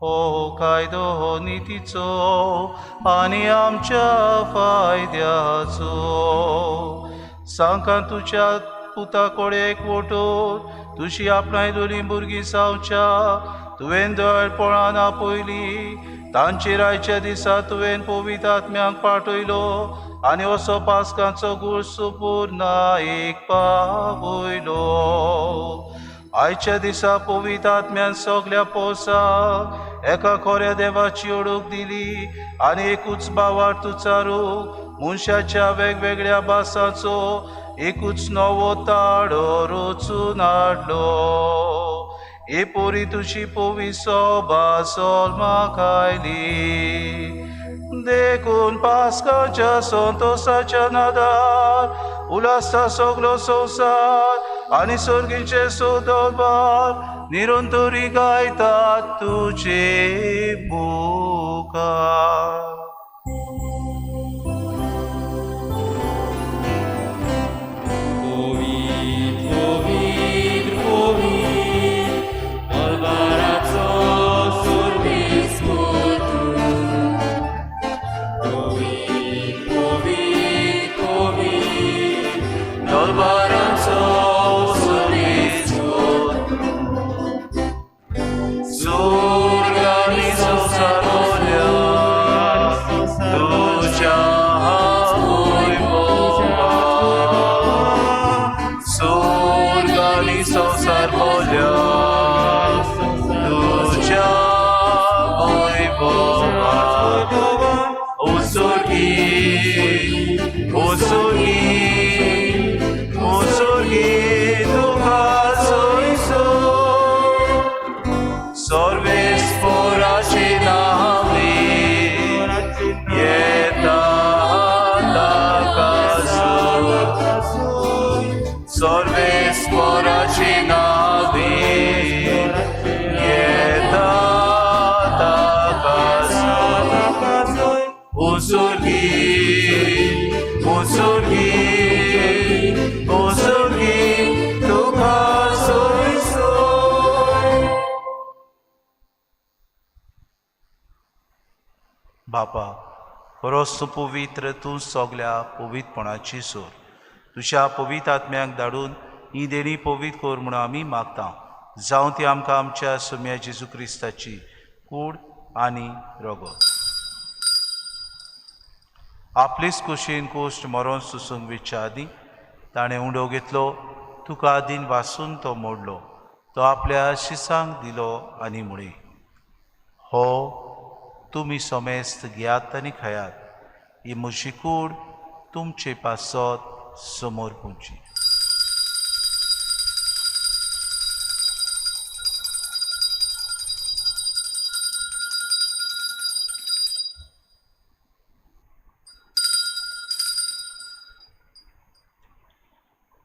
हो कायदो हो नितीचो आनी आमच्या फायद्याचो. सांका तुज्या पुता कडेन एकवटून तुजी आपणाय दोनी भुरगीं जावच्या तुवें दयाळपणान आपयली, तांचेर आयच्या दिसा तुवें पवित्र आत्म्यांक पाठयलो आनी असो पास्कांचो गूळ सुपूर्ण एक पावयलो. आयच्या दिसा पवित्र आत्म्यान सगल्या पोसाक एका खऱ्या देवाची ओळख दिली आनी एकूच भावार्थ उच्चारूंक मनशाच्या वेगवेगळ्या भासांचो एकूच नवो ताळो रचून हाडलो. हे पोरी तुजी पवी सोबा सोल्माक आयली, देखून पास्काच्या संतोसाच्या नादार उल्हासता सगलो संवसार आनी सर्गीचे सुदोबार निरंतरी गायतात तुजे मुखार. Covid, उसुर्गी उसुर्गी उसुर्गी तुका सोयसो सर्वेस्पोराची नावी येता ताका सर्वेस्पोराची नावी येता ताका उसुर्गी उसुर्गी उसुर्गी तुका सोयसो. बापा खरोच तूं पवित्र, तूं सगल्या पवित्रपणाची सोर. तुज्या पवित्र आत्म्याक धाडून ही देणी पवित्र कर म्हणून आमी मागता, जावं ती आमकां आमच्या सोम्या जेजू क्रिस्ताची कूड आनी रगत. आपलेच कुशीन कोश्ट मरोन सुसूंक वेच्या आदीं ताणें उंडो घेतलो, तुका आदीन वासून तो मोडलो, तो आपल्या शिसांक दिलो आनी म्हळें, हो तुमी समेस्त घेयात आनी खायात, ही म्हजी कूड तुमचे पासत समोर पुंची.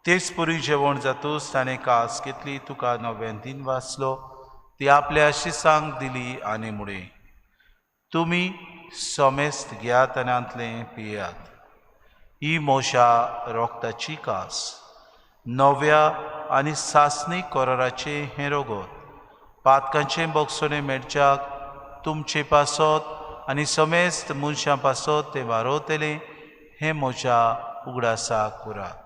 तेच पुरी जेवण जातूच ताणें कास घेतली, तुका नव्यान दिन वाचलो, ती आपल्या शिसांक दिली आनी म्हळें, तुमी समेस्त घेयात आनी आंतलें पियात, ही म्हज्या रोगताची कास, नव्या आनी सासणी कराराचें हें रगत, पातकांचें बोगसणें मेळच्याक तुमचे पासत आनी समेस्त मनशां पासत तें वारोवतलें, हें म्हज्या उगडासाक उरात.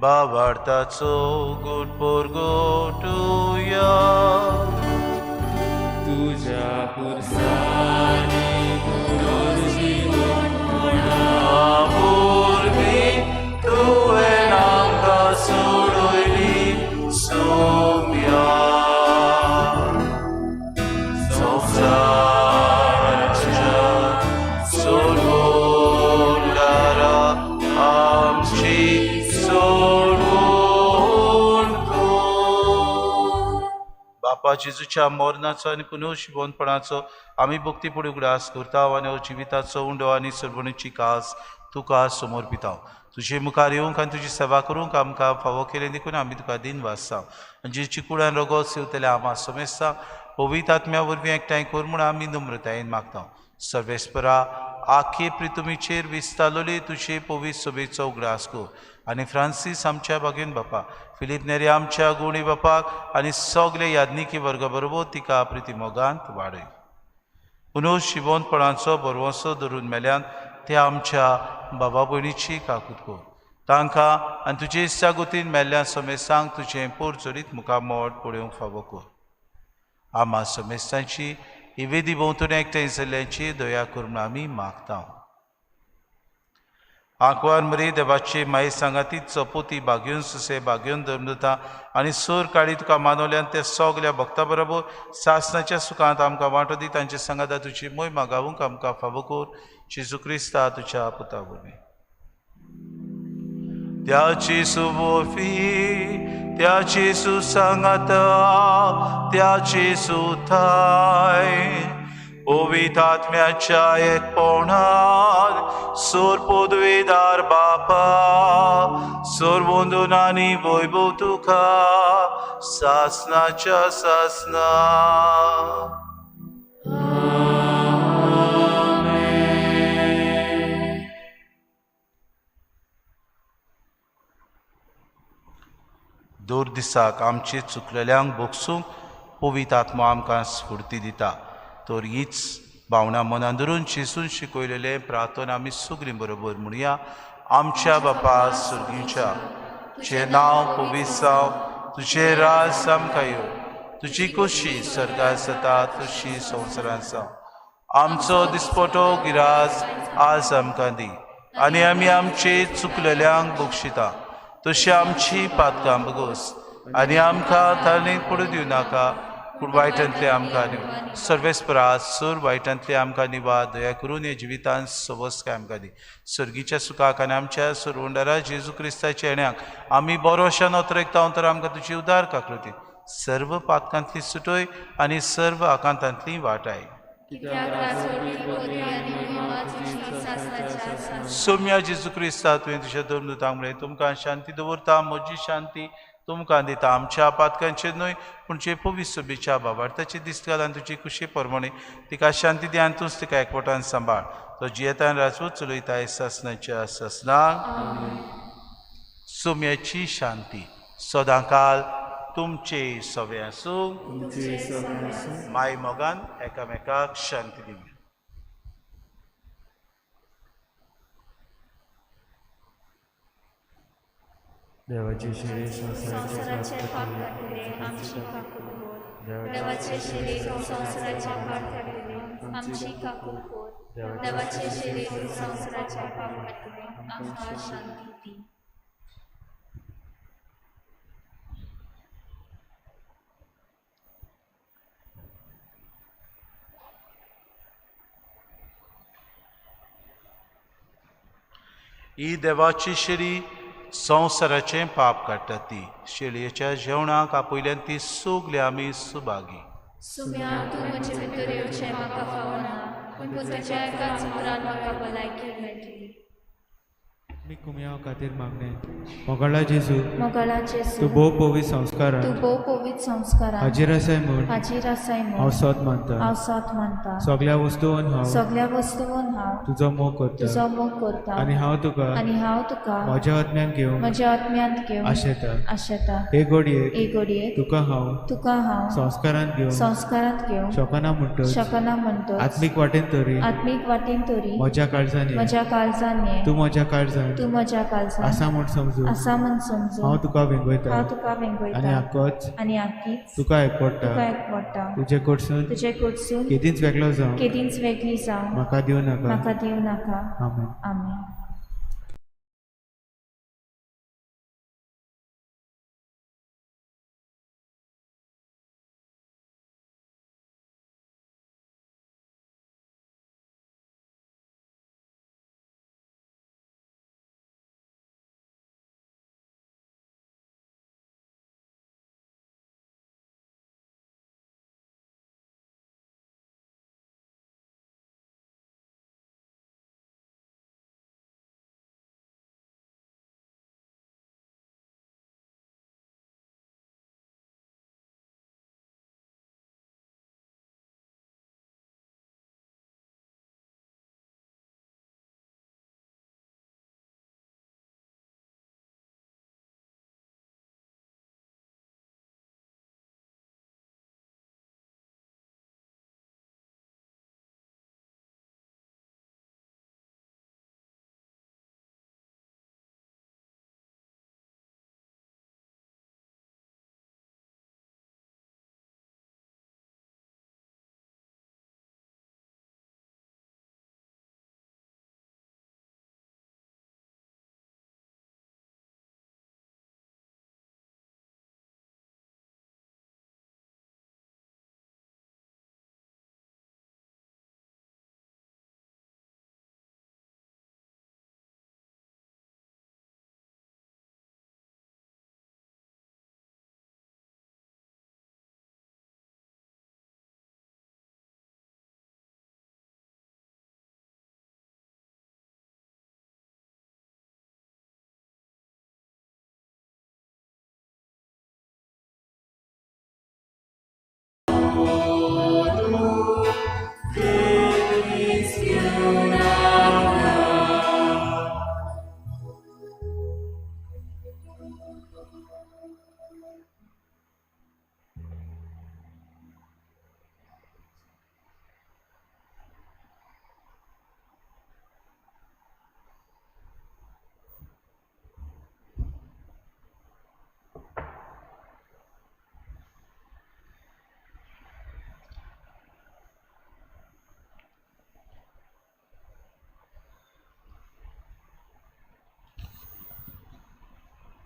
बाबार्थाचो गोड पोरगोटुया तुझ्या पुरसानी पूर्वी तुवें आमकां सोडयली सोम्या संवसाराच्या सोडवणारा आमची सोडवण कर. बापा जेजूच्या मरणाचो आनी पुनर्जिवंतपणाचो आमी भक्तीपूर्ण उगडास करता आनी हो जिविताचो उंडो आनी सरवणीची कास तुका समोर पिता. तुजे मुखार येवंक आनी तुजी सेवा करूंक आमकां फावो केलें देखून आमी तुका दिन वाचता. आनी जेची कुडान रगत सेवतले आमा समेस्ता पवित्र आत्म्या वरवीं एकठांय कर म्हूण आमी नम्रतायेन मागता. सर्वेस्परा आखे प्रितुमीचेर विस्तारलोली तुजे पवित्र सभेचो उगडास कर आनी फ्रांसीस आमच्या बागेन बापा, फिलीप नेरी आमच्या गुणी बापाक आनी सगळे याज्ञिकी वर्गा बरोबर तिका प्रिती मोगांत वाडय. पुनर्जिवंतपणाचो भरवंसो धरून मेल्यान ते आमच्या बाबा भयणीची काकूत कर, तांकां आनी तुजे इत्सागतीन मेल्ल्या समेस्तांक तुजें पोरचोरीत मुखामोड पळोवंक फावो कर. आमा समेस्तांची ही वेदी भोंवतणी एकठांय जाल्ल्याची दया कर म्हूण आमी मागता. आंकवार मरे देवाचे माये सांगातीत चपोती बागेवन सुसे बागेवन धर्मदुता आनी सोर काळी तुका मानवल्यान त्या सगल्या भक्ता बरोबर सासणाच्या सुखांत आमकां वांटो दी. तांचे सांगाता तुजी मोय मागावूंक आमकां फावो कर, जेजू क्रिस्ता तुज्या पुता वरवीं. त्याची सुबोफी त्याची सुसांगाता त्याची सुथाय पवित्र आत्म्याच्या एकपणान सोर पदवीदार बापा सोर आनी वैभव तुका सासनाच्या सासना. दर दिसाक आमचे चुकलेल्यांक भोगसूंक पवित्र आत्मो आमकां स्फूर्ती दिता. तर हीच भावना मनान धरून जेजून शिकयलेलें प्रार्थना आमी सगळीं बरोबर म्हणया. आमच्या बापा सुर्गीच्या, तुजें नांव पवित्र जावं, तुजें राज आमकां येवं, तुजी खोशी स्वर्गार जाता तशी संवसारांत जावं. आमचो दिसपटो गिरास आज आमकां दी आनी आमी आमचे चुकलेल्यांक बक्षिता तशी आमची पातकां बगोस आनी आमकां ताणें पडूं दिवं नाका पूण वायटांतले आमकां न्हू सर्वेस्परा सूर वायटांतले आमकां निवा दया करून ह्या जिवितांत सवस्काय आमकां दी सर्गीच्या सुखाक आनी आमच्या सरवंडारा जेजू क्रिस्ताच्या येण्याक आमी बरो अशा नोतरेकता तर आमकां तुजी उदार काकृती सर्व पातकांतली सुटोय आनी सर्व आकांतांतली वाटाय. सोम्या जेजू क्रिस्ता तुवें तुज्या धर्मदूतांक म्हळें तुमकां शांती दवरता म्हजी शांती तुमकां दिता आमच्या पातकांचेर न्हय पूण जे पवित्र सोबेच्या बाबार्थाची दिस्त घाल आनी तुजी कुशी प्रमाणे तिका शांती दी आनी तूंच तिका एकवटान सांबाळ तो जियेतान राजवत चलयता सासनाच्या सासनाक. सोम्याची शांती सदांकाल तुमचे सवे आसूं. माय मोगान एकामेकाक शांती दिवया. देवाचे शरीर संवसाराचे पाप काडटले आमची काकूट कर. देवाचे शरीर संवसाराचे पाप काडटले आमची काकूट कर. देवाचे शरीर संवसाराचे पाप काडटले आमकां शांती दी. ही देवाची शरीर संवसाराचें पाप काडटा ती शेळयेच्या जेवणाक आपयल्यान ती सगली आमी सुभागी. सुम्या तूं म्हजे भितर येवचें म्हाका फावना पूण तुज्या एकाच उतरान म्हाका भलायकी मेळटली. मी कुमयाव खातीर मागणें. मोगाळा जेजू, मोगाळा जेजू, तूं भोव पवित्र संस्कारान, तूं भोव पवित्र संस्कारान हाजीर आसाय म्हूण, हाजीर आसाय म्हूण हांव सत मानता, हांव सत मानता. सगल्या वस्तून हांव, सगल्या वस्तून हांव तुजो मोग करता, तुजो मोग करता. आनी हांव तुका, आनी हांव तुका म्हज्या आत्म्यान घेवंक, म्हज्या आत्म्यांत घेवंक आशेता, आशेता. हे घडयेक, हे घडयेक तुका हांव, तुका हांव संस्कारांत घेवंक, संस्कारांत घेवंक शकना म्हणटच, शकना म्हणटच, आत्मीक वाटेन तरी, आत्मीक वाटेन तरी म्हज्या काळजान ये, म्हज्या काळजान ये, तूं म्हज्या काळजान, तूं म्हज्या काळजान आसा म्हूण समजून, आसा म्हूण समजून हांव तुका वेंगयता, हांव तुका वेंगयता, आनी आकोच आनी आकीच तुका एकवटा, तुका एकवटा. तुजे कडसून, तुजे कडसून केदींच वेगळो जावं, केदींच वेगळी जावं म्हाका दिवं नाका, म्हाका दिवं नाका. आमेन. आमेन.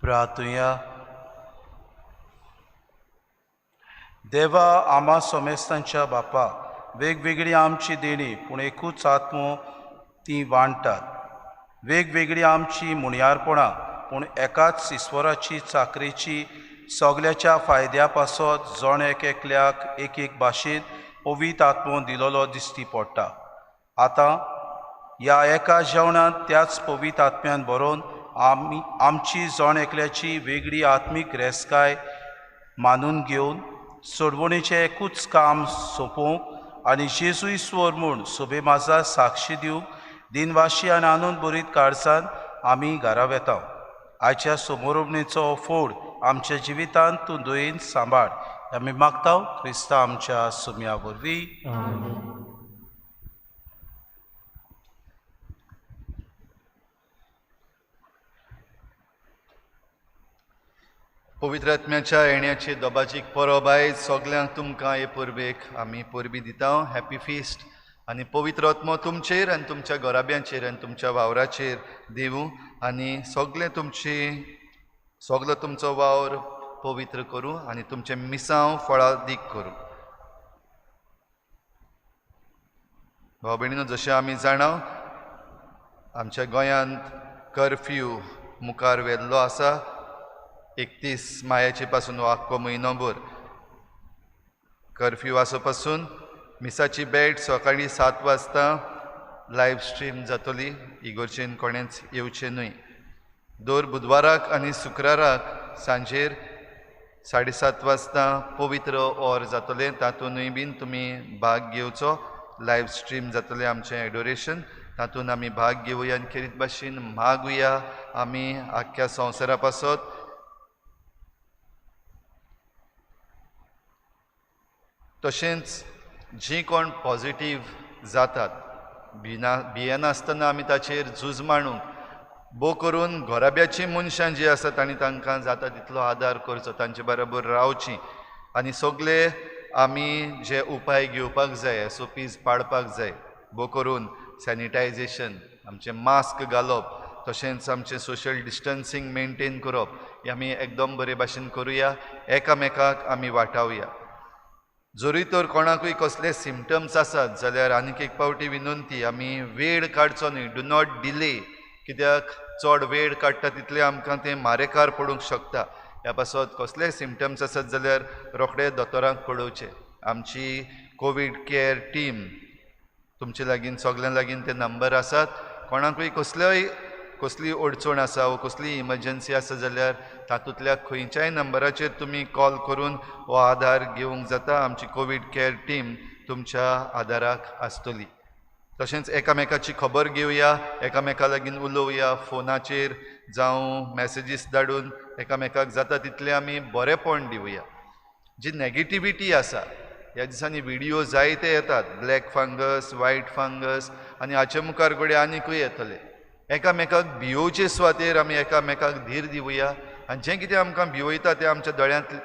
प्रार्थुया. देवा आमा सोमेस्तांच्या बापा, वेगवेगळी आमची देणी पूण एकूच आत्मो ती वांट्टात. वेगवेगळी आमची मुणयारपणां पूण एकाच ईश्वराची चाकरेची सगल्याच्या फायद्या पासत जण एक एकल्याक एक एक भाशेंत पवित्र आत्मो दिलोलो दिश्टी पडटा. आतां ह्या एका जेवणांत त्याच पवित्र आत्म्यान बरोवन आमी आमची जण एकल्याची वेगळी आत्मीक रेस्काय मानून घेवन सोडवणेचें एकूच काम सोंपोवंक आनी जेजू ईश्वर म्हूण सोबे माजा साक्षी दिवंक दिनवाशी आनी आनंद बरीत काळजान आमी घरा वेता. आयच्या समोरवणेचो फोड आमच्या जिवितांत तूं दयेन सांबाळ, आमी मागता क्रिस्ता आमच्या सुम्या वरवीं. पवित्र आत्म्याच्या येण्याची दोबाजीक परब आयज सगल्यांक तुमकां हे परबेक आमी परबी दिता. हॅपी फिस्ट आनी पवित्र आत्मो तुमचेर आनी तुमच्या घराब्यांचेर आनी तुमच्या वावराचेर दिवूं आनी सगलें तुमची सगलो तुमचो वावर पवित्र करूं आनी तुमचें मिसांव फळादीक करूं. भाव भयणीनो, जशें आमी जाणा आमच्या गोंयांत कर्फ्यू मुखार व्हेल्लो आसा 31 मायाचे पासून हो आख्खो म्हयनोभर कर्फ्यू आसो पासून मिसाची भेट सकाळीं 7 वाजता लायव स्ट्रीम जातली. इगोर्जेन कोणेंच येवचें न्हय. दर बुधवाराक आनी शुक्राराक सांजेर 7:30 वाजता पवित्र ओर जातलें, तातूंतय बीन तुमी भाग घेवचो. लायव स्ट्रीम जातलें आमचें एडोरेशन, तातूंत आमी भाग घेवया आनी खेरीत भाशेन मागुया आमी आख्ख्या संवसारा पासत. तशेंच जीं कोण पॉजिटीव जातात भियेनासतना आमी ताचेर झूज मांडूंक भोव करून घराब्याचीं मनशां जीं आसा तांणी तांकां जाता तितलो आदार करचो, तांचे बरोबर रावचीं आनी सगळे आमी जे उपाय घेवपाक जाय एस ओ पीज पाळपाक जाय, भोव करून सॅनिटायजेशन, आमचें मास्क घालप, तशेंच आमचें सोशल डिस्टन्सींग मेनटेन करप हें आमी एकदम बरे भाशेन करुया. एकामेकाक आमी वाटावया. जरूय तर कोणाकूय कसले सिमटम्स आसात जाल्यार आनीक एक पावटी विनंती, आमी वेळ काडचो न्हय, do not delay, कित्याक चड वेळ काडटा तितलें आमकां तें मारेकार पडूंक शकता. ह्या पासत कसलेय सिमटम्स आसत जाल्यार रोखडे दोतोरांक कळोवचें. आमची कोवीड केअर टीम तुमचे लागीं सगल्यां लागीं ते नंबर आसात. कोणाकूय कसल्योय कसली अडचण आसा वो कसली इमर्जन्सी आसा जाल्यार तातूंतल्या खंयच्याय नंबराचेर तुमी कॉल करून हो आदार घेवंक जाता. आमची कोवीड केअर टीम तुमच्या आदाराक आसतली. तशेंच एकामेकाची खबर घेवया, एकामेका लागीं उलोवया, फोनाचेर जावं मॅसेजीस धाडून एकामेकाक जाता तितलें आमी बरेंपण दिवया. जी नॅगेटिविटी आसा ह्या दिसांनी व्हिडियो जायते येतात, ब्लॅक फंगस, व्हायट फंगस आनी हाचे मुखार घडये आनीकूय येतले. एकामेकाक भियोवचे सुवातेर आमी एकामेकाक धीर दिवया आनी जें कितें आमकां भिवयता तें आमच्या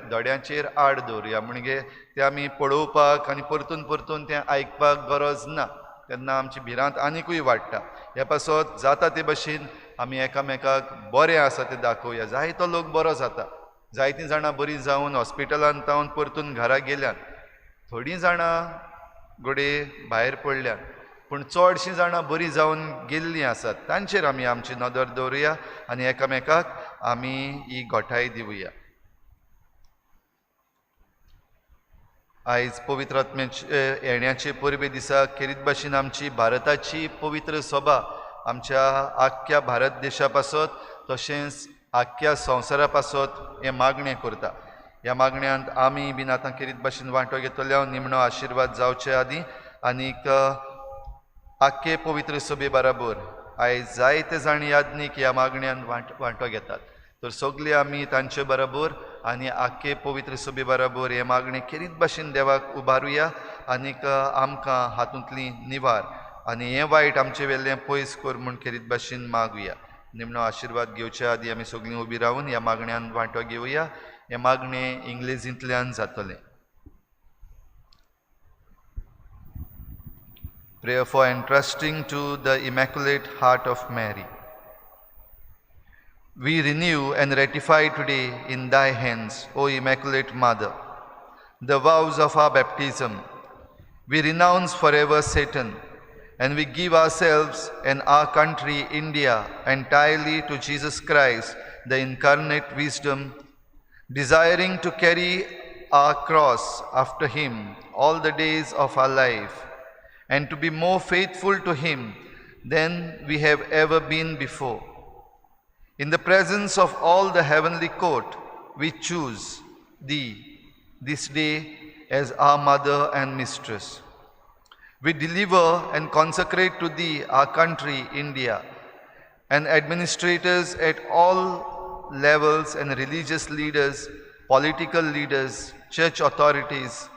दोळ्यांचेर आड दवरुया, म्हणजे तें आमी पळोवपाक आनी परतून परतून तें आयकपाक गरज ना, तेन्ना आमची भिरांत आनिकूय वाडटा. ह्या पासत जाता ते भशेन आमी एकामेकाक बरें आसा तें दाखोवया. जायतो लोक बरो जाता, जायतीं जाणां बरीं जावन हॉस्पिटलांत तावन परतून घरा गेल्यात, थोडीं जाणां घडये भायर पडल्यात, पूण चडशीं जाणां बरीं जावन गेल्लीं आसात. तांचेर आमी आमची नदर दवरुया आनी एकामेकाक आमी ही गोठाय दिवया. आयज पवित्र आत्म्याचे येण्याचे परबे दिसा खेरीत भाशेन आमची भारताची पवित्र सभा आमच्या आख्ख्या भारत देशा पासत तशेंच आख्ख्या संवसारा पासत हें मागणें करता. ह्या मागण्यांत आमी बीन आतां खेरीत भाशेन वांटो घेतल्या. निमणो आशिर्वाद जावचे आदीं आनीक आख्खे पवित्र सभे बराबर आयज जायते जाण याज्ञीक ह्या मागण्यांत वांटो घेतात, तर सगळे आमी तांचे बराबर आनी आख्खे पवित्र सभे बराबर हे मागणें खेरीत भाशेन देवाक उबारुया आनीक आमकां हातूंतली निवार आनी हें वायट आमचे वेलें पयस कर म्हूण खेरीत भाशेन मागुया. निमणो आशिर्वाद घेवचे आदी आमी सगळीं उबी रावन ह्या मागण्यांत वांटो घेवया. हें मागणें इंग्लेजींतल्यान जातलें. Prayer for entrusting to the Immaculate Heart of Mary. We renew and ratify today in thy hands, O Immaculate Mother, the vows of our baptism. We renounce forever Satan, and we give ourselves and our country, India, entirely to Jesus Christ, the incarnate wisdom, desiring to carry our cross after him all the days of our life, and to be more faithful to him than we have ever been before. In the presence of all the heavenly court, we choose thee this day as our mother and mistress. We deliver and consecrate to thee our country, India, and administrators at all levels and religious leaders, political leaders, church authorities,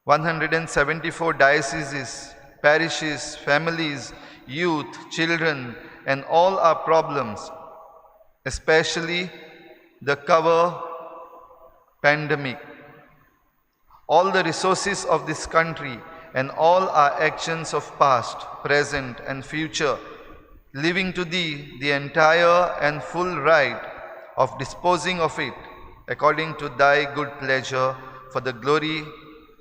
174 dioceses, parishes, families, youth, children, and all our problems, especially the cover pandemic, all the resources of this country, and all our actions of past, present, and future, leaving to thee the entire and full right of disposing of it according to thy good pleasure, for the glory,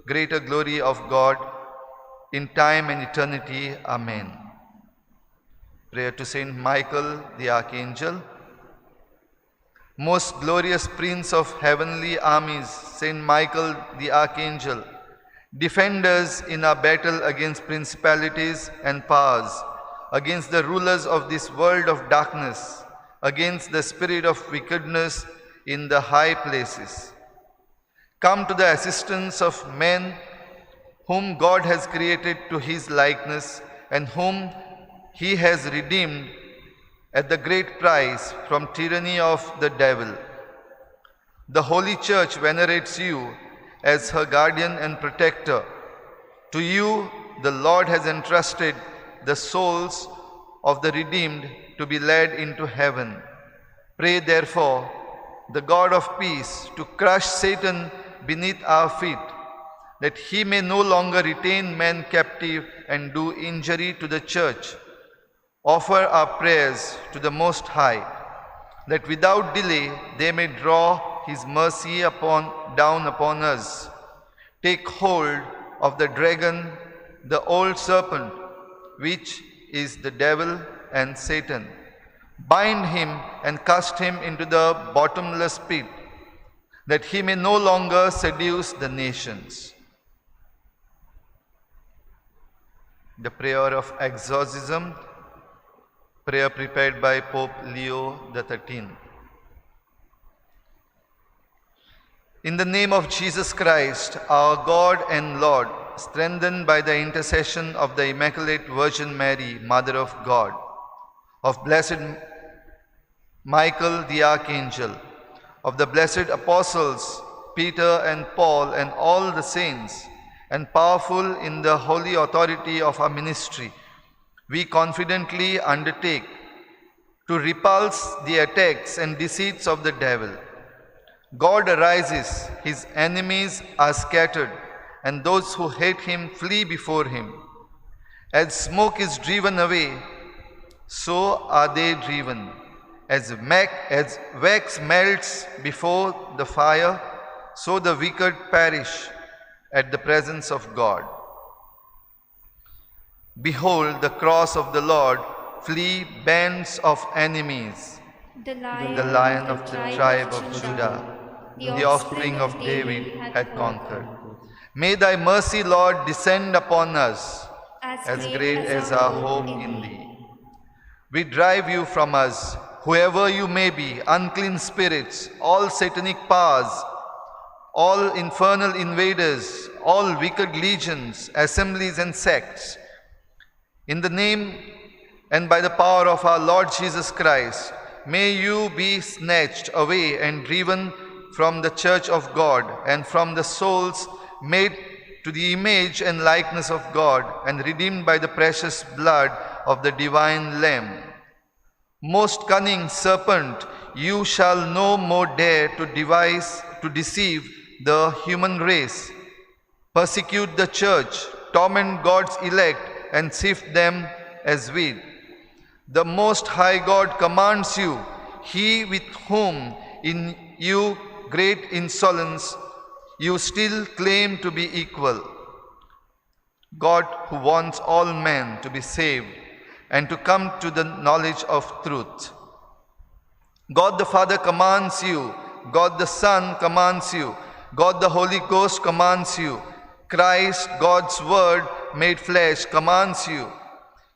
greater glory of God, in time and eternity. Amen. Prayer to Saint Michael the Archangel. Most glorious Prince of heavenly armies, Saint Michael the Archangel, defenders in our battle against principalities and powers, against the rulers of this world of darkness, against the spirit of wickedness in the high places. Come to the assistance of men whom God has created to his likeness and whom he has redeemed at the great price from tyranny of the devil. The Holy Church venerates you as her guardian and protector. To you, the Lord has entrusted the souls of the redeemed to be led into heaven. Pray therefore the God of peace to crush Satan beneath our feet, that he may no longer retain men captive and do injury to the church. Offer our prayers to the Most High, that without delay they may draw his mercy down upon us. Take hold of the dragon, the old serpent, which is the devil and Satan. Bind him and cast him into the bottomless pit, that he may no longer seduce the nations. The prayer of exorcism, prayer prepared by Pope Leo XIII. In the name of Jesus Christ, our God and Lord, strengthened by the intercession of the Immaculate Virgin Mary, Mother of God, of Blessed Michael the Archangel, of the blessed apostles Peter and Paul and all the saints, and powerful in the holy authority of our ministry, we confidently undertake to repulse the attacks and deceits of the devil. God arises, his enemies are scattered, and those who hate him flee before him. As smoke is driven away, so are they driven. As wax melts before the fire, so the wicked perish at the presence of God. Behold the cross of the Lord, flee bands of enemies. The lion of the tribe of Judah, the offspring of David, hath conquered. May thy mercy, Lord, descend upon us, as great as our hope in thee. We drive you from us, whoever you may be, unclean spirits, all satanic powers, all infernal invaders, all wicked legions, assemblies and sects. In the name and by the power of our Lord Jesus Christ, may you be snatched away and driven from the church of God and from the souls made to the image and likeness of God and redeemed by the precious blood of the divine Lamb. Most cunning serpent, you shall no more dare to devise to deceive the human race, persecute the church, torment God's elect, and sift them as wheat. The Most High God commands you, He with whom in you great insolence you still claim to be equal. God who wants all men to be saved and to come to the knowledge of truth. God the Father commands you, God the Son commands you, God the Holy Ghost commands you, Christ, God's Word made flesh, commands you.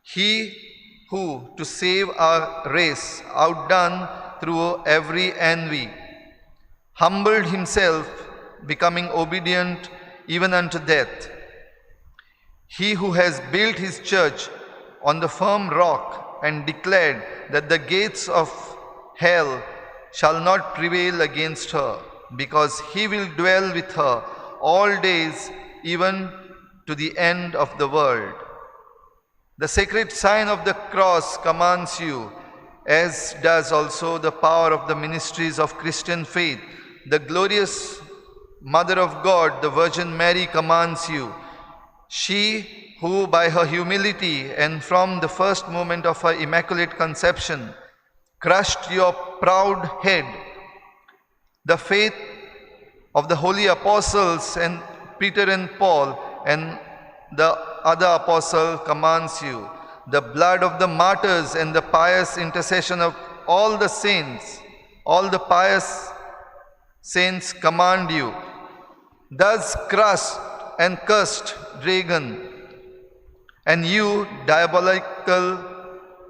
He who, to save our race, outdone through every envy, humbled himself, becoming obedient even unto death. He who has built his church on the firm rock and declared that the gates of hell shall not prevail against her, because he will dwell with her all days, even to the end of the world. The sacred sign of the cross commands you, as does also the power of the ministries of Christian faith. The glorious Mother of God, the Virgin Mary, commands you. She who by her humility and from the first moment of her immaculate conception crushed your proud head, the faith of the holy apostles and Peter and Paul and the other apostle commands you. The blood of the martyrs and the pious intercession of all the saints, all the pious saints command you. Thus crushed and cursed dragon, and you diabolical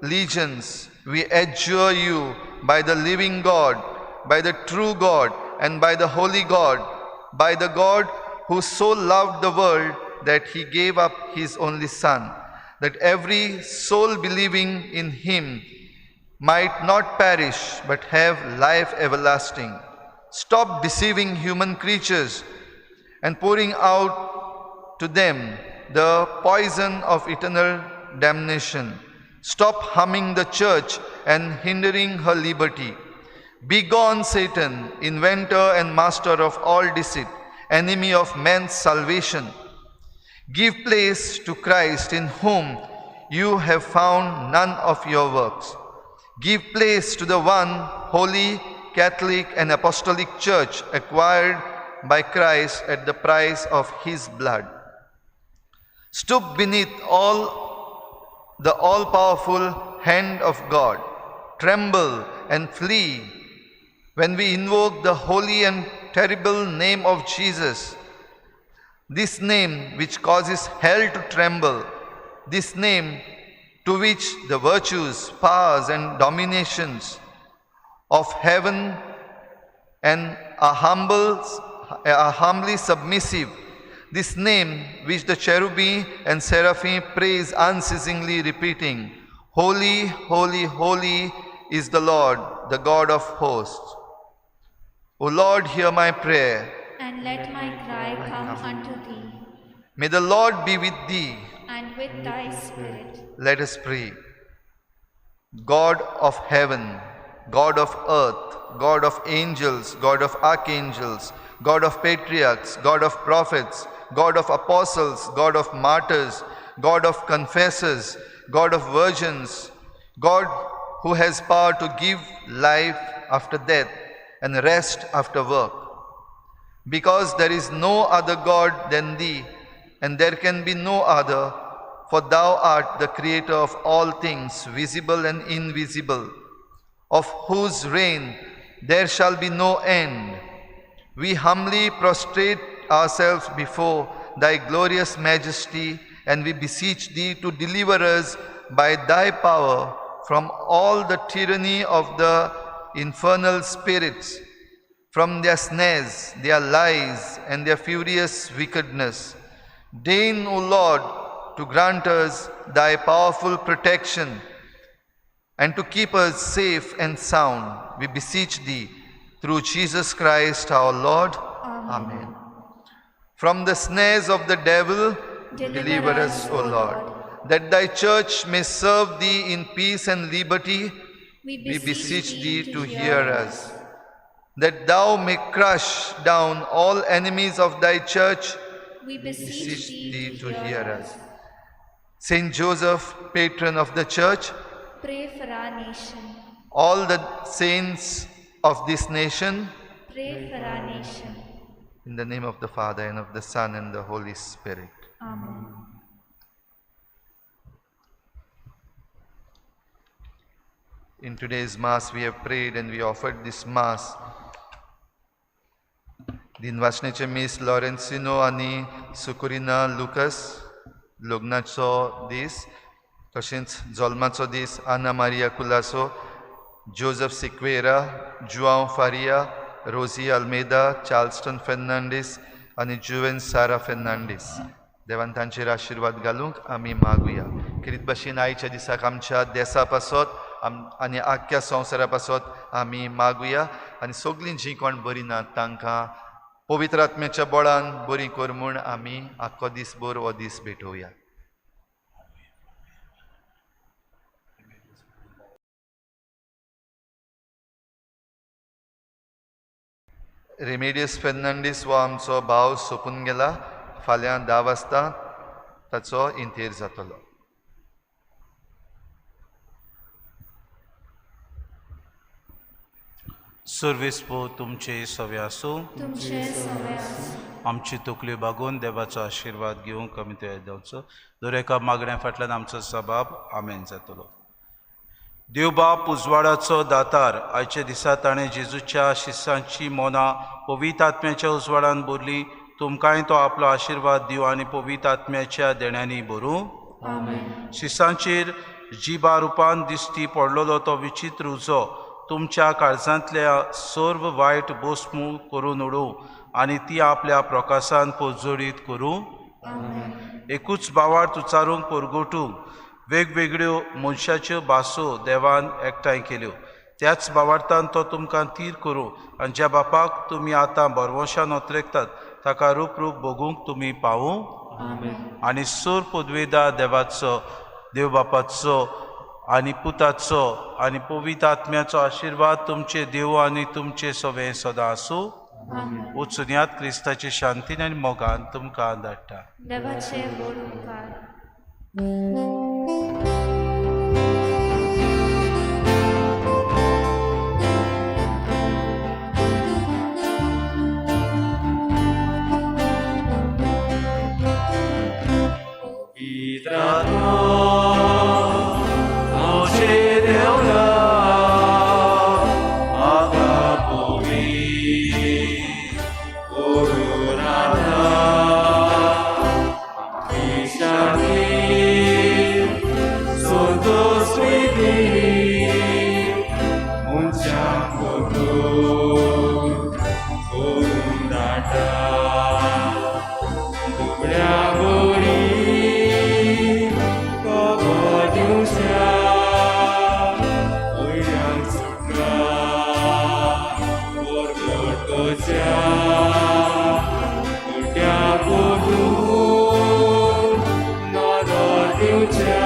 legions, we adjure you by the living God, by the true God, and by the holy God, by the God who so loved the world that he gave up his only Son, that every soul believing in him might not perish but have life everlasting. Stop deceiving human creatures and pouring out to them the poison of eternal damnation. Stop harming the church and hindering her liberty. Begone, Satan, inventor and master of all deceit, enemy of man's salvation. Give place to Christ, in whom you have found none of your works. Give place to the one holy, Catholic and Apostolic Church acquired by Christ at the price of his blood. Stoop beneath all the all-powerful hand of God. Tremble and flee when we invoke the holy and terrible name of Jesus. This name which causes hell to tremble, this name to which the virtues, powers and dominations of heaven and are humbly submissive, this name which the cherubim and seraphim praise unceasingly, repeating, Holy, holy, holy is the Lord, the God of hosts. O Lord, hear my prayer. And let my cry come unto thee. May the Lord be with thee. And with thy spirit. Let us pray. God of heaven, God of earth, God of angels, God of archangels, God of patriarchs, God of prophets, God of apostles, God of martyrs, God of confessors, God of virgins, God who has power to give life after death and rest after work. Because there is no other God than thee, and there can be no other, for thou art the creator of all things, visible and invisible, of whose reign there shall be no end. We humbly prostrate ourselves before thy glorious majesty, and we beseech thee to deliver us by thy power from all the tyranny of the infernal spirits, from their snares, their lies, and their furious wickedness. Deign, O Lord, to grant us thy powerful protection and to keep us safe and sound. We beseech thee through Jesus Christ our Lord. Amen. Amen. From the snares of the devil, deliver us, O Lord, that thy church may serve thee in peace and liberty. We beseech thee to hear us. That thou may crush down all enemies of thy church, we beseech thee to hear us. Saint Joseph, patron of the church, pray for our nation. All the saints of this nation, Pray for our nation. In the name of the Father, and of the Son, and the Holy Spirit. Amen. In today's Mass, we have prayed and we offered this Mass. दिनवासणेचे मीस लॉरेन्सिनो आनी सुकुरिना Lucas लग्नाचो दीस, तशेंच जल्माचो दीस Ana Maria Colaco, Joseph Sequeira, Joao Faria, Rosy Almeida, Charleston Fernandes आनी जुवेन सारा फेर्नांडीस. देवान तांचेर आशिर्वाद घालूंक आमी मागुया. खेरीत भाशेन आयच्या दिसाक आमच्या देसा पासत आनी आख्ख्या संवसारा पासत आमी मागुया आनी सगळीं जीं कोण बरीं ना तांकां पवित्र आत्म्याच्या बळान बरीं कर म्हूण आमी आख्खो दीसभर हो दीस भेटोवया. रेमेडियस फेर्नांडीस हो आमचो भाव सोंपून गेला. फाल्यां 10 वाजता ताचो इंतेर जातलो. सर्वेस पो तुमचे सवे आसूं. तुमचे सवे आसूं. आमची तकल्यो बागोवन देवाचो आशिर्वाद घेवंक आमी तयार जावचो. दर एका मागण्या फाटल्यान आमचो सबाब आमेन जातलो. देव बाप उजवाडाचो दातार, आयच्या दिसा ताणें जेजूच्या शिसांची मनां पवित्र आत्म्याच्या उजवाडान भरली. तुमकांय तो आपलो आशिर्वाद दिवं आनी पवित्र आत्म्याच्या देण्यांनी भरूं. शिसांचेर जिबा रुपान दिश्टी पडलेलो तो विचित्र उजो तुमच्या काळजांतल्या सर्व वायट बोसमू करून उडोवं आनी ती आपल्या प्रकाशान पोजोडीत करूं. एकूच बावार्थ उच्चारूंक परगटूंक वेगवेगळ्यो मनशाच्यो भासो देवान एकठांय केल्यो. त्याच बावार्थान तो तुमकां तीर करूं आनी ज्या बापाक तुमी आतां बरवशान ओतरेकतात ताका रूप रूप भोगूंक तुमी पावूं. आनी सूर पदवेदा देवाचो, देव बापाचो आनी पुताचो आनी पवित्र आत्म्याचो आशिर्वाद तुमचे देव आनी तुमचे सवे सदां आसूं. वचुनयात क्रिस्ताचे शांतीन आनी मोगान तुमकां धाडटा. देवाचे व्हड उपकार. Future.